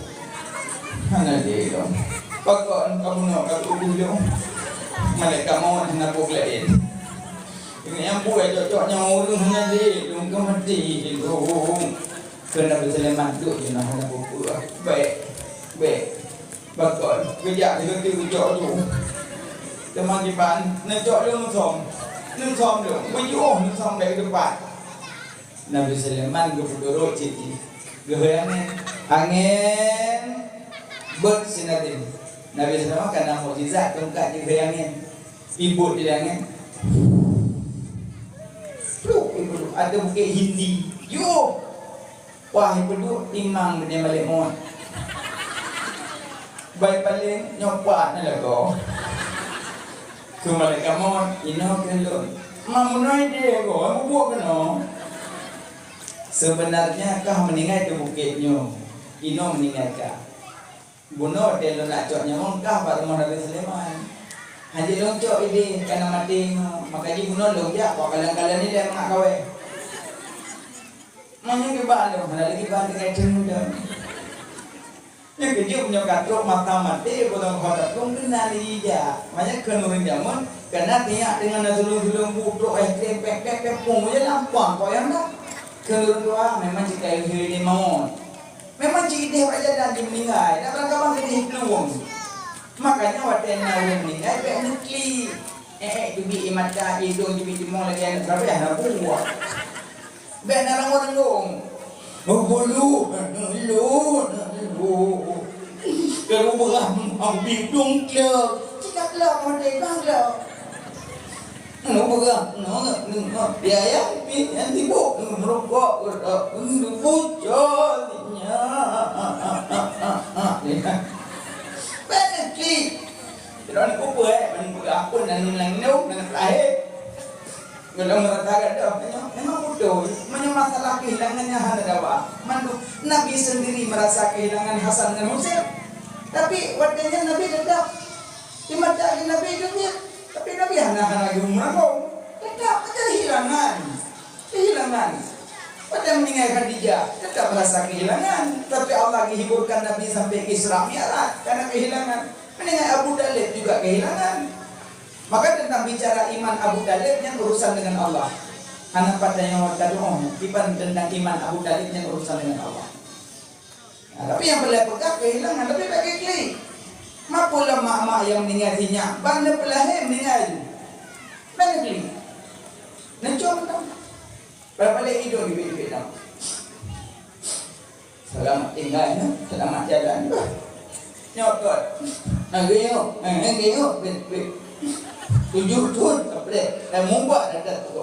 Hana lé lom. Pakon kamoe nyoe ka tuboh lom. Malaikat mawöt hana boh laén. Nyang buet cocok nyang ureueng hana lé lom ka maté lom. Keu Nabi Sulaiman duek jeunah hana peue-peue. Bèk. Bèk. Pakon, geujak sigoe teuk geucok ju. Teuma kiban, neucok lôn neusom. Neusom lôn, beujiôh neusom bèk geupat. Nabi Sulaiman geupeuturot cit jih. Geuhôi angèn. Angèn beuet si Nadhim. Nabi Sulaiman ka na mukjizat tungkat jih hôi angèn. Ibeuet di angèn. Pluk, ibeuet. Ateueh bukét Hindi. Yoh! Wah, ipeuduek timang beudée malaikat mawöt. Bai paleng nyoe pat na lagoe. Keu malaikat mawöt, inoe keu lôn. Ma meunoe idée goe, mubuet keunoe. Sebenarnya kah meuninggai di bukét nyoe, inoe meuninggai kah. Bunoe watèe lôn nak cok nyawöng kah bak rumoh Nabi Sulaiman. Hanjeuet lôn cok idéh ka na maté nyoe, maka jih bunoe lôn jak bak kalon-kalon ilèe mangat kawé. Meunyoe kiban lôn, hana lé kiban tinggai teungeudong. Nyoe keujeuet nyoe ka trok mata maté, bunoe ho taplueng keunan jijak. Manyang kheun ureueng jameun, keunan tiyak deungon na sulông-sulông bu trok es krim, pek, pek, pek, pung, ya lampang kok nyang na. Kheun ureueng tuha, memang cit kayém hireuen lé mawöt. Memang cit idéh bak jalan jimeuninggai, dak barangkaban keudéh plueng. Makanya watèe na ureueng meuninggai, bèk neuklik. Eh, eh, teubiet ie mata, idông teubiet timong lagèe aneuk babah na buah. Bèk na ranggon-ranggon. Oh, bulu, bulu, bulu. Kalau beurah, ambi dong kleu. Cika kleu, model bang kleu. Nunggu beurah, nunggu, nunggu. Ya, ya, pi, yang sibuk, nunggu merokok, nunggu bocor. Ya. Bèk neuklik. Droeneuh kupeue, eh, ban peugah phon dan nang nyoe, nang lahé. Golom meurasa gadoh, nyoe memang beutôi. Meunyoe masalah kehilangan nyan hana dawa. Mandum Nabi sendiri merasa kehilangan Hasan dan Husain. Tapi watèe nyan Nabi tetap di mata Nabi dunia. Tapi Nabi hana, hana geumeurakong. Tetap kehilangan. Kehilangan. Watèe meuninggai Khadijah, tetap merasa kehilangan. Tapi Allah geuhiburkan Nabi sampai Isra Mi'raj karena kehilangan. Meuninggai Abu Thalib juga kehilangan. Maka tentang bicara iman Abu Thalib nyan urusan dengan Allah. Hana pat tanyoe tadu'oh, iban tentang iman Abu Thalib nyan urusan dengan Allah. Nah, tapi nyang peureulèe peugah kehilangan, tapi bèk klik. Mapeue lom mak-mak nyang meuninggai sinyak, ban neupeulahé meuninggai laju. Bèk neuklik. Neucom tam. Bèk palek idong dibit-dibit tam. Selamat tinggal, ya. Selamat jalan, bah. Nyoe kot. Lagèe nyoe, eh, lagèe nyoe, bet, bet. Tujoh thôn, ka preh. Dah meubat dah, dah tu.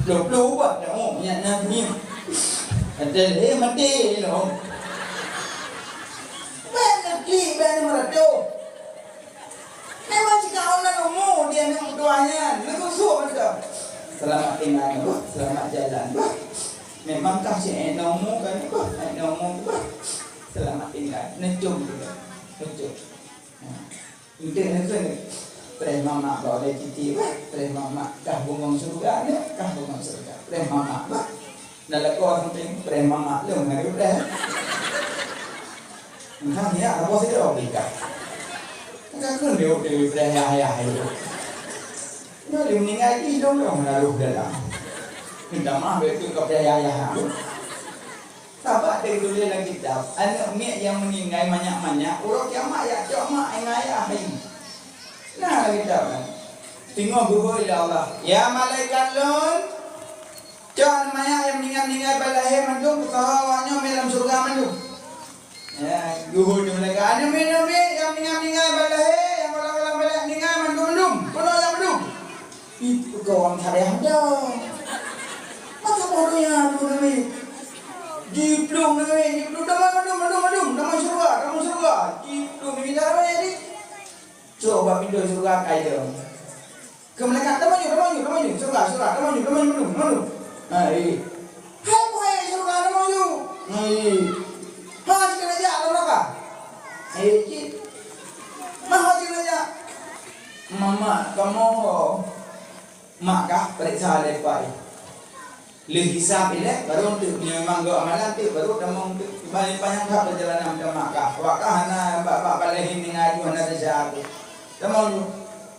Ploh-ploh ubat dah, oh, minyak nanggroe. Ada lé maté lom. Bèk neuklik, bèk neumeuradôh. Memang jika Allah umu di aneuk meutuah nyan, neugusok mantong. Selamat tinggal, bah. Selamat jalan, bah. Memang kah cit aneuk umu kan, bah. Aneuk umu, bah. Selamat tinggal. Neucom juga. Neucom. Nah. Eunteuk neukheun, preh mamak bak ulèe citi bah, preh mamak kah bungöng syeuruga nyoe, kah bungöng syeuruga. Preh mamak bah. Na lakoe sampéng, preh mamak lôn harôh preh. Entah nyak saboh sidroe bri kah. Ka kheun lé deui preh yah-yah nyoe. Nyoe lé meuninggai jih lôn lôn harôh dalam. Minta maaf bèk keu ka preh yah-yah. Sabab teutuléh lam kitab, aneuk miet nyang meuninggai manyak-manyak, uroe kiamat jak cok mak ngon ayah hai. Na lam kitab nyan. Teungoh geuhôi lé Allah, "Ya malaikat lôn, cok aneuk manyak nyang meuninggai-meuninggai ban lahé mandum, peusaha awak nyoe mé lam syeuruga mandum." Ya, geuhôi lé malaikat, "Aneuk miet-aneuk miet nyang meuninggai-meuninggai ban lahé, nyang golang-golang ban lahé meuninggai mandum-mandum, peunoh lam mandum." Ih, peugah ureueng syedara dah. Masa boh donya tu Nabi. Jiplueng Nabi, jiplueng. Tamong, tamong, tamong, tamong, tamong syeuruga, tamong syeuruga. Jiplueng Nabi dah Nabi tadi. Cok bak pintoe syeuruga ka idong. Keu malaikat, "Tamong ju, tamong ju, tamong ju. Syeuruga, syeuruga, tamong ju, tamong ju, tamong ju, tamong ju." Ha, eh. Hai, hai, syeuruga, tamong ju. Ha, eh. Ha, sikeuneuk jak lam neuraka. Ha, eh, cit. Mah, ha, sikeuneuk jak. Mamak, kamoe ho. Mak kah peuriksa lé pai. Lheueh hisab ilèe, baru eunteuk, meunyoe memang geuamalan teuk, baru tamong teuk. Kiban panyang that peurjalanan meutamah kah. Awak kah hana bak, bak, bak lahé meuninggai ju hana teusa teuk. Tamong ju.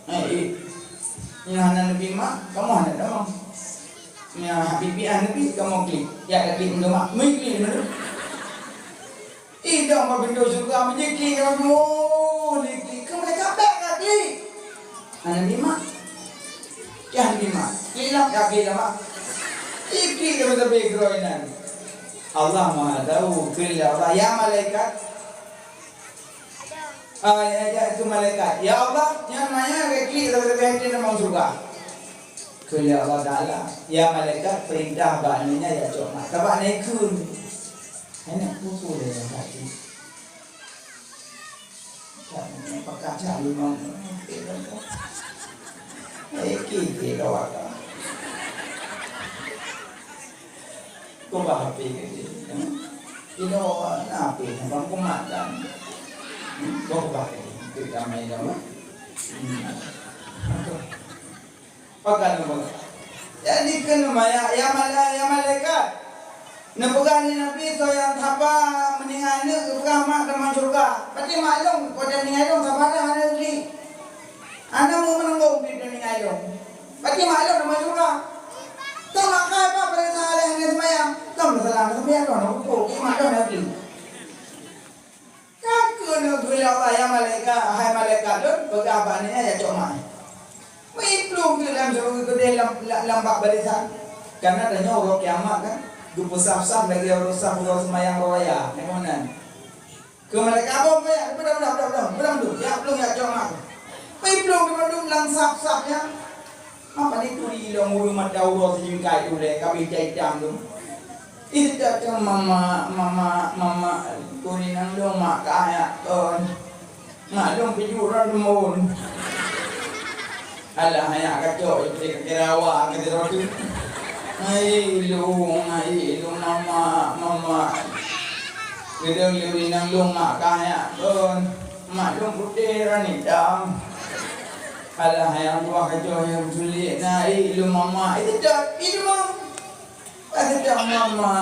Eh, eh. Nyoe hana neubi mak, kamoe hana tamong. Nyoe habéh piah neubi, kamoe klik. Jak klik meunyoe mak, meuiklih meunyoe. Idong bak pintoe syeuruga, meujiklik ngon, oh, liklik. Keu malaikat bèk ka klik. Hana bi mak. Kah bi mak. Klik lam, ka klik lam mak. Iklik lom sabe keudroe inan. Allah Maha Tahu, kheun lé Allah, "Ya malaikat." Ah, ya, ya, keu malaikat. "Ya Allah, nyan manyang ka klik lom sabe hati lam syeuruga." Kheun lé Allah Taala, "Ya malaikat, peurintah bak nyoe nyan ya cok mak." Ka bak na ikheun. Hana peue-peue lé nyan hati. Pakat cak limong. Eh, kike kawak. Kubah api ke dia. Inoe na api, bang kumat dan. Kubah ke dia. Itu ramai dah. Pakai nama. Jadi kena maya, ya mala-, ya malaikat. Neupeugah lé Nabi, soe nyang saba meuninggai aneuk, geupeugah mak tamong syeuruga. Berarti maklum, pada meuninggai lôn saba dah aneuk lé. Aneuk meu meunanggong pih meuninggai lôn. Berarti maklum tamong syeuruga. Toh mak kah apa perintah lé hana seumayang? Toh masalah hana seumayang, toh hana kupu, mak toh hana lé. Ka keuneuk geulak ayah malaikat, hai malaikat lôn, peugah bak nyan ya cok mai. Meuiplong keu lam syeuruga keudeh lam, lam, lam bak barisan. Karena tanyoe uroe kiamat kan, geupeusah-sah lagèe uroe sah uroe seumayang uroe raya. Nyan meunan. Keu malaikat abang payah, peudong, peudong, peudong, peudong, peudong tu. Ya, peudong ya cok mai. Meuiplong keu bandum lam sah-sah nyan. Apa ni turi ilong ureueng mata uroe sijingkai ulèe, ka beuitam-itam tu. Ih, dak cok mama, mama, mama, turi nang dong mak kah nyak kon. Mak dong pih jurang deungon. Alah, nyak kacok, ipeuté kaki rawa, kata roh tu. Ai, ilong, ai, ilong, mama, mama. Geudong turi nang dong mak kah nyak kon. Mak dong putéh ran itam. Alah, nyang dua kacok nyang sulet na, eh, ilong mama. Eh, sedap, ilong. Ah, sedap mama.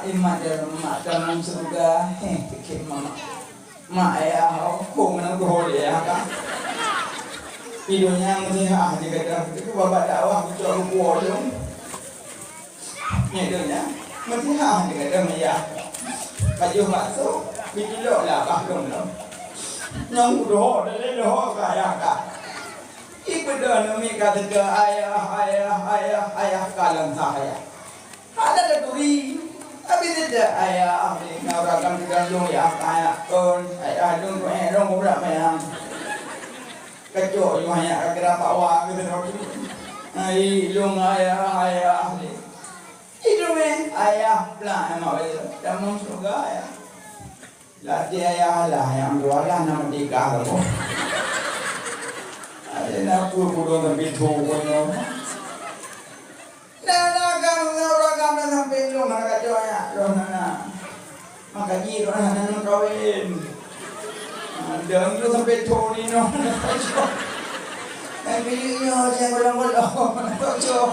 Eh, mak dalam mak dalam syurga. Heh, pikir mama. Mak ayah, oh, kong nang doh ayah kah. Ilong nyang meusiha je kata. Itu babah dakwah, kucok ruku ilong. Nyan tu nyan, meusiha deungon teumeuyak. Pajoh bakso, jitulok lah bah lom lom. Nyang udoe, dalé doe kaya ka. Ibeudôh neumi ka teuka ayah, ayah, ayah, ayah ka lam sah ayah. Hana taturi. Tapi teuka ayah, ngon ragam teuka lôn ya, ayah kon, ayah lôn kon, eh, lôn kon brat mayang. Kacok nyoe nyak ka geura pakwa keunoe. Hai, lôn ayah, ayah lé. Idong eh, ayah pelan mak bayi. Tamong syurga ayah. Latih ayah lah, nyang dua lah nama tiga lah, boh. Ada nak pun pudong tapi tu pun, boh. Nah, nah, kan, nah, ureueng agam dah sampai lôn hana kacok nyak, lôn hana. Maka jih lôn hana neukawén. Ah, dan tu sampai thon inoe hana kacok. Dan keuneuk nyoe, jangan golong-golong, hana kacok.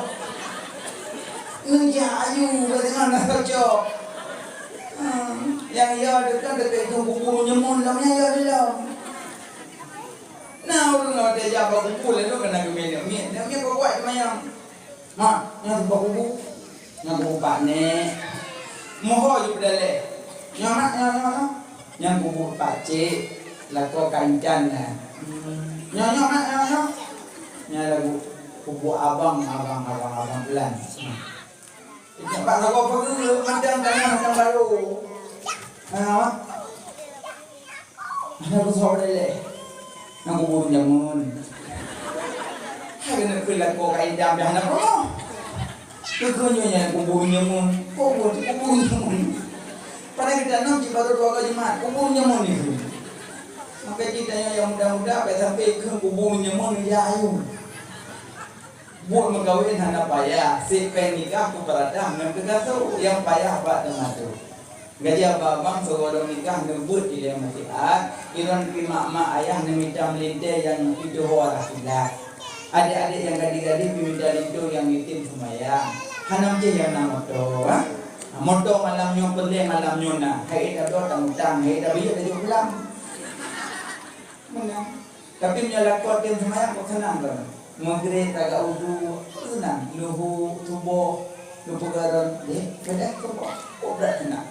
Neujak ayu, ka deungon hana kacok. Ah, nyang ya dekat-dekat itu buburu nyemun, lam nyang ya di dalam. Nah, ureueng nyoe teuka jak bak kubu, lalu keuneuk geumè neuk miet. Neuk miet bak kuat seumayang. Mak, nyan bak kubu. Nyan kubu Pak Nek. Moho ju peudaleh. Nyoe, Mak, nyoe, nyoe, nyoe. Nyan kubu Pak Cik. Lakoe ka intan nyan. Nyoe, nyoe, Mak, nyoe, nyoe. Nyan lagu kubu abang, abang, abang, abang Pelan. Nampak lagoe peue, macam tanah macam baru. Ha? Hana beusôk lé. Nang kubur nyamun. Hai keuneuk keu lagoe ka idam dah hana peurumoh. Keu nyoe nyan kubur nyamun. Kubur, kubur nyamun. Padahai geutanyoe cit baru dua kali Jumat, kubur nyamun itu. Maka cit tanyoe nyang muda-muda, bèk sampai keu kubur nyamun ya ayu. Buet meukawen hana payah, sép péng nikah keu peuratah ngon keu gasô, nyang payah bak teumasô. Gaji abang-abang sigohlom nikah neubeuet ilèe meusiat, iron pih mak-mak ayah neumita meulintèe nyang pituho arah kiblat. Adék-adék nyang gadih-gadih pih mita linto nyang jitem seumayang. Hana meucéh nyang na moto, ha? Moto malam nyoe peureulèe malam nyoe na, hai ék tadot tamutang, hai ék tabiyeu tajok pulang. Meunan. Tapi meunyoe lakoe tem seumayang, kok seunang droeneuh. Maghrib tagak udhu, seunang. Luhu, suboh, geupeugah droen, "Dek, keudah suboh." Kok brat seunang.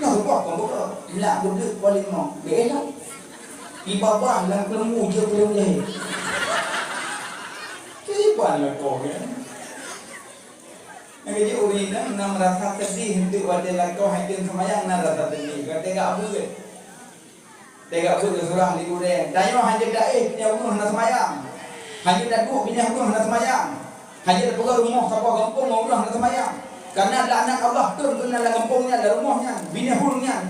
Nyoe suboh kon beutôi. Lak beudeuh poh limong. Bèk lom. Ibabah lam keuleumu jeuet peuleumu jahé. Kiban lakoe nyan. Nyang keujeuet ureueng inong na meurasa seudeh, eunteuk watèe lakoe han tem seumayang na rasa seudeh. Watèe gak beuet. Teuga buet geusurah lé gurèe, tanyoe hana taéh binéh ureueng hana seumayang. Hana taduek binéh ureueng hana seumayang. Hana tapeugah rumoh saboh gampông ureueng hana seumayang. Karena laknat Allah turun keunan lam gampông nyan, lam rumoh nyan, binéh ureueng nyan.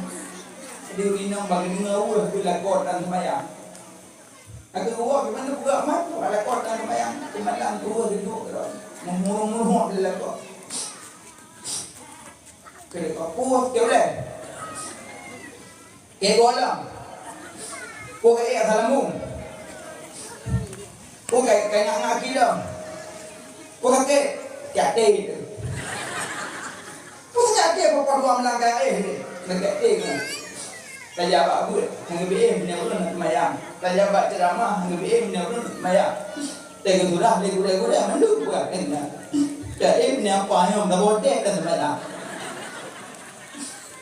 Jadi ureueng inong bagi deungoe weueh keu lakoe tan seumayang. Lagèe geuwoe gimana peugah man, lakoe tan seumayang. Di malam geuwoe geuduek keudroe. Meumuruh-muruh di lakoe. Keu peue keu ulèe? Keu goh lom. Peue keu ék salamung? Peue keu, keu ngak-ngak kilom? Peue keu keu até teuh? Peue keu até peue dua meulangkah éh teuh? Meulangkah éh nyan. Tajak bak buet, hana geubi éh meunyoe ulôn seumayang. Tajak bak ceuramah, hana geubi éh meunyoe ulôn seumayang. Teuka surah lé gurèe-gurèe mandum buet nyan. Dak éh meunyoe apa nyoe, dak bodeh dak seumayang.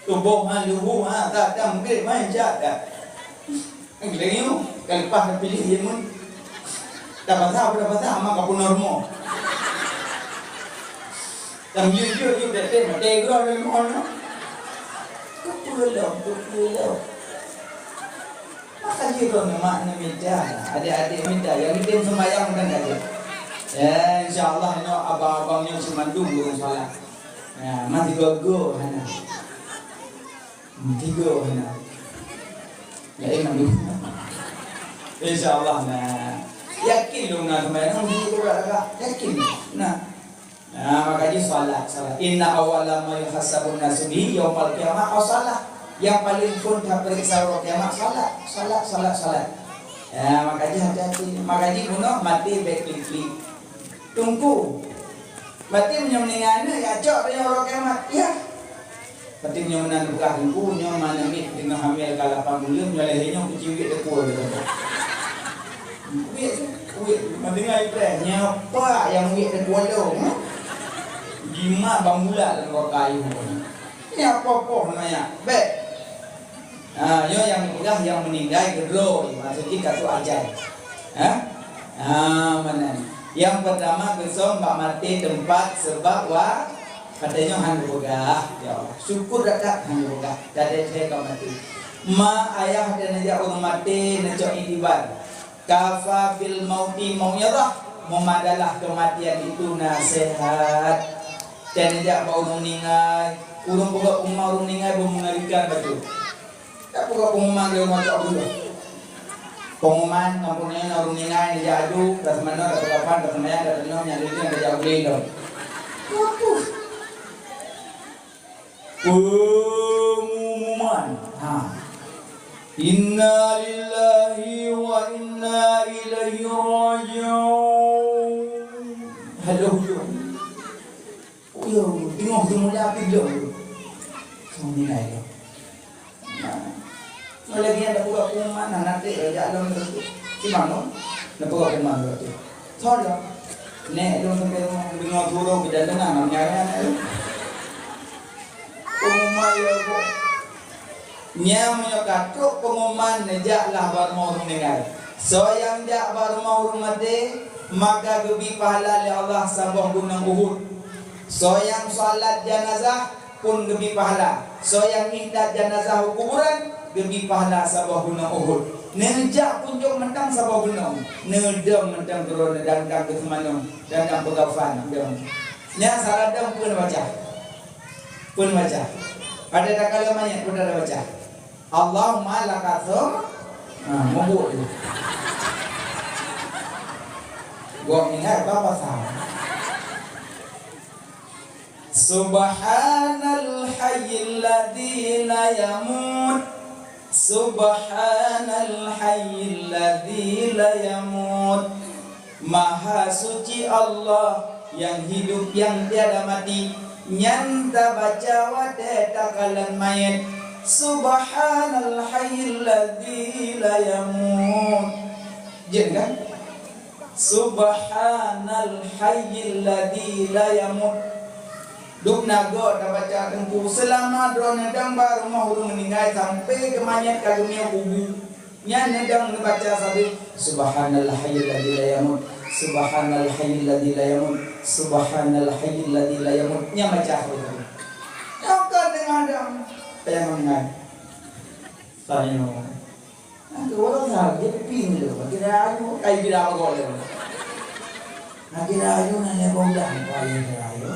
Suboh han, luhu han, asar han, magrib han, isya han. Lagèe nyoe, ka leupah tapiléh jameun. Tapasah apa tapasah, amat ka peunoh rumoh. Nyang jujur-jujur dak tém, maté keudroe lam rumoh nyoe. Keupeue lom, keupeue lom. Maka jih droeneuh mak neumita, adik-adik mita, nyang tem seumayang kan ka jeuet. Ya, insya Allah nyoe abang-abang nyoe cit mandum ureueng salat. Ya, masih gogo hana. Hmm, tiga hana. Ya, eh, mandum. Insya Allah, nah. Yakin lôn na seumayang, di urat agak. Yakin. Nah. Nah, maka jih salat, salat. Inna awwala ma yuhasabun nasu bihi yaumal qiyamah as-salah. Nyang paleng phon tapeuriksa uroe kiamat, salat, salat, salat, salat. Ya, maka jih hati-hati. Maka jih bunoe maté bèk klik-klik. Teungku. Maté meunyoe meuninggai aneuk, ya cok tanyoe uroe kiamat. Ya. Tapi nyoe meunan peugah Teungku, nyoe ma namiet teungoh hamil ka lapan buleuen, nyoe lahé nyoe kuci wiet teukuoh lé. Wiet tu, wiet. Meudeungoe ipreh, nyoe peue nyang wiet teukuoh lôn, hmm? Jimat ban bulat lam kayu. Nyoe poh-poh nanya, bèk. Ha, nyoe nyang peugah nyang meuninggai keudroe, maksud jih ka trok ajai. Ha? Ha, meunan. Nyang peurtama geusöm bak maté teumpat seubab wa Watèe nyoe han geupeugah, ya Allah, syukur that-that han geupeugah, dan lhèe ka maté. Ma ayah dan neujak ureueng maté neucok iktibar. Kafa bil mauti mau'izah, memadalah kematian itu nasihat. Dan neujak bak ureueng meuninggai, ureueng peugah uma ureueng meuninggai beumeungerikan bacut. Tapeugah pengumuman lé rumoh cok buleuen. Pengumuman, kampung nyoe na ureueng meuninggai, neujak aju, ka seumanoe, ka seulapan, ka seumayang, ka teunoh, nyang lheueh ka jak u glé lom. Hapus. Pengumuman. Ha. Inna lillahi wa inna ilaihi raji'un. Halo, hujung. Oh, yo, teungoh geumula pih lom. Meuninggai lom. Nah, lagèe nyan tapeugah pengumuman, nah, nanti jak lom tu. Di mana? Tapeugah pengumuman tu. Soe lom? Nèk lôn sampai rumoh, deungö suroh, beujantangan, nam nyan, nyan, nyan. Pengumuman ya, Bu. Nyan meunyoe ka trok pengumuman, neujaklah bak rumoh ureueng meuninggai. Soe nyang jak bak rumoh ureueng maté, maka geubri pahala lé Allah saboh gunong Uhud. Soe nyang salat janazah, pun geubri pahala. Soe nyang intat janazah u kuburan, geubri pahala saboh gunong Uhud. Neujak pucôk mantong saboh gunong, neudong mantong keudroe, neudong-dong keu seumanoe, dan dong peugafan dong. Nyan salah dong peue neubaca? Peue neubaca? Pada takalon manyét peue neubaca? Allahumma laka sum-, ha, meubuet tu. Gok ingat apa pasal? Subhanal hayyil ladzi la yamut. Subhanal hayyil ladzi la yamut. Maha suci Allah nyang hidup, nyang tiada mati. Nyan tabaca watèe takalon manyét, Subhanal hayyil ladzi la yamut. Jeuet kan? Subhanal hayyil ladzi la yamut. Dum na goe tabaca Teungku, seulama droeneuh dong bak rumoh ureueng meuninggai sampoe keu manyét ka geumiyueb kubu. Nyan neudong neubaca sabe, Subhanal hayyil ladzi la yamut. Subhanal hayyil ladzi la yamut. Subhanal hayyil ladzi la yamut. Nyan baca sabe. Nyoe ka teungoh dong. Payah meuninggai. Tanya. Aku orang salah, dia piping tu. Kira ayu, ai kira apa kau dia? Nah, kira ayu nanya kau dah, apa yang kira ayu?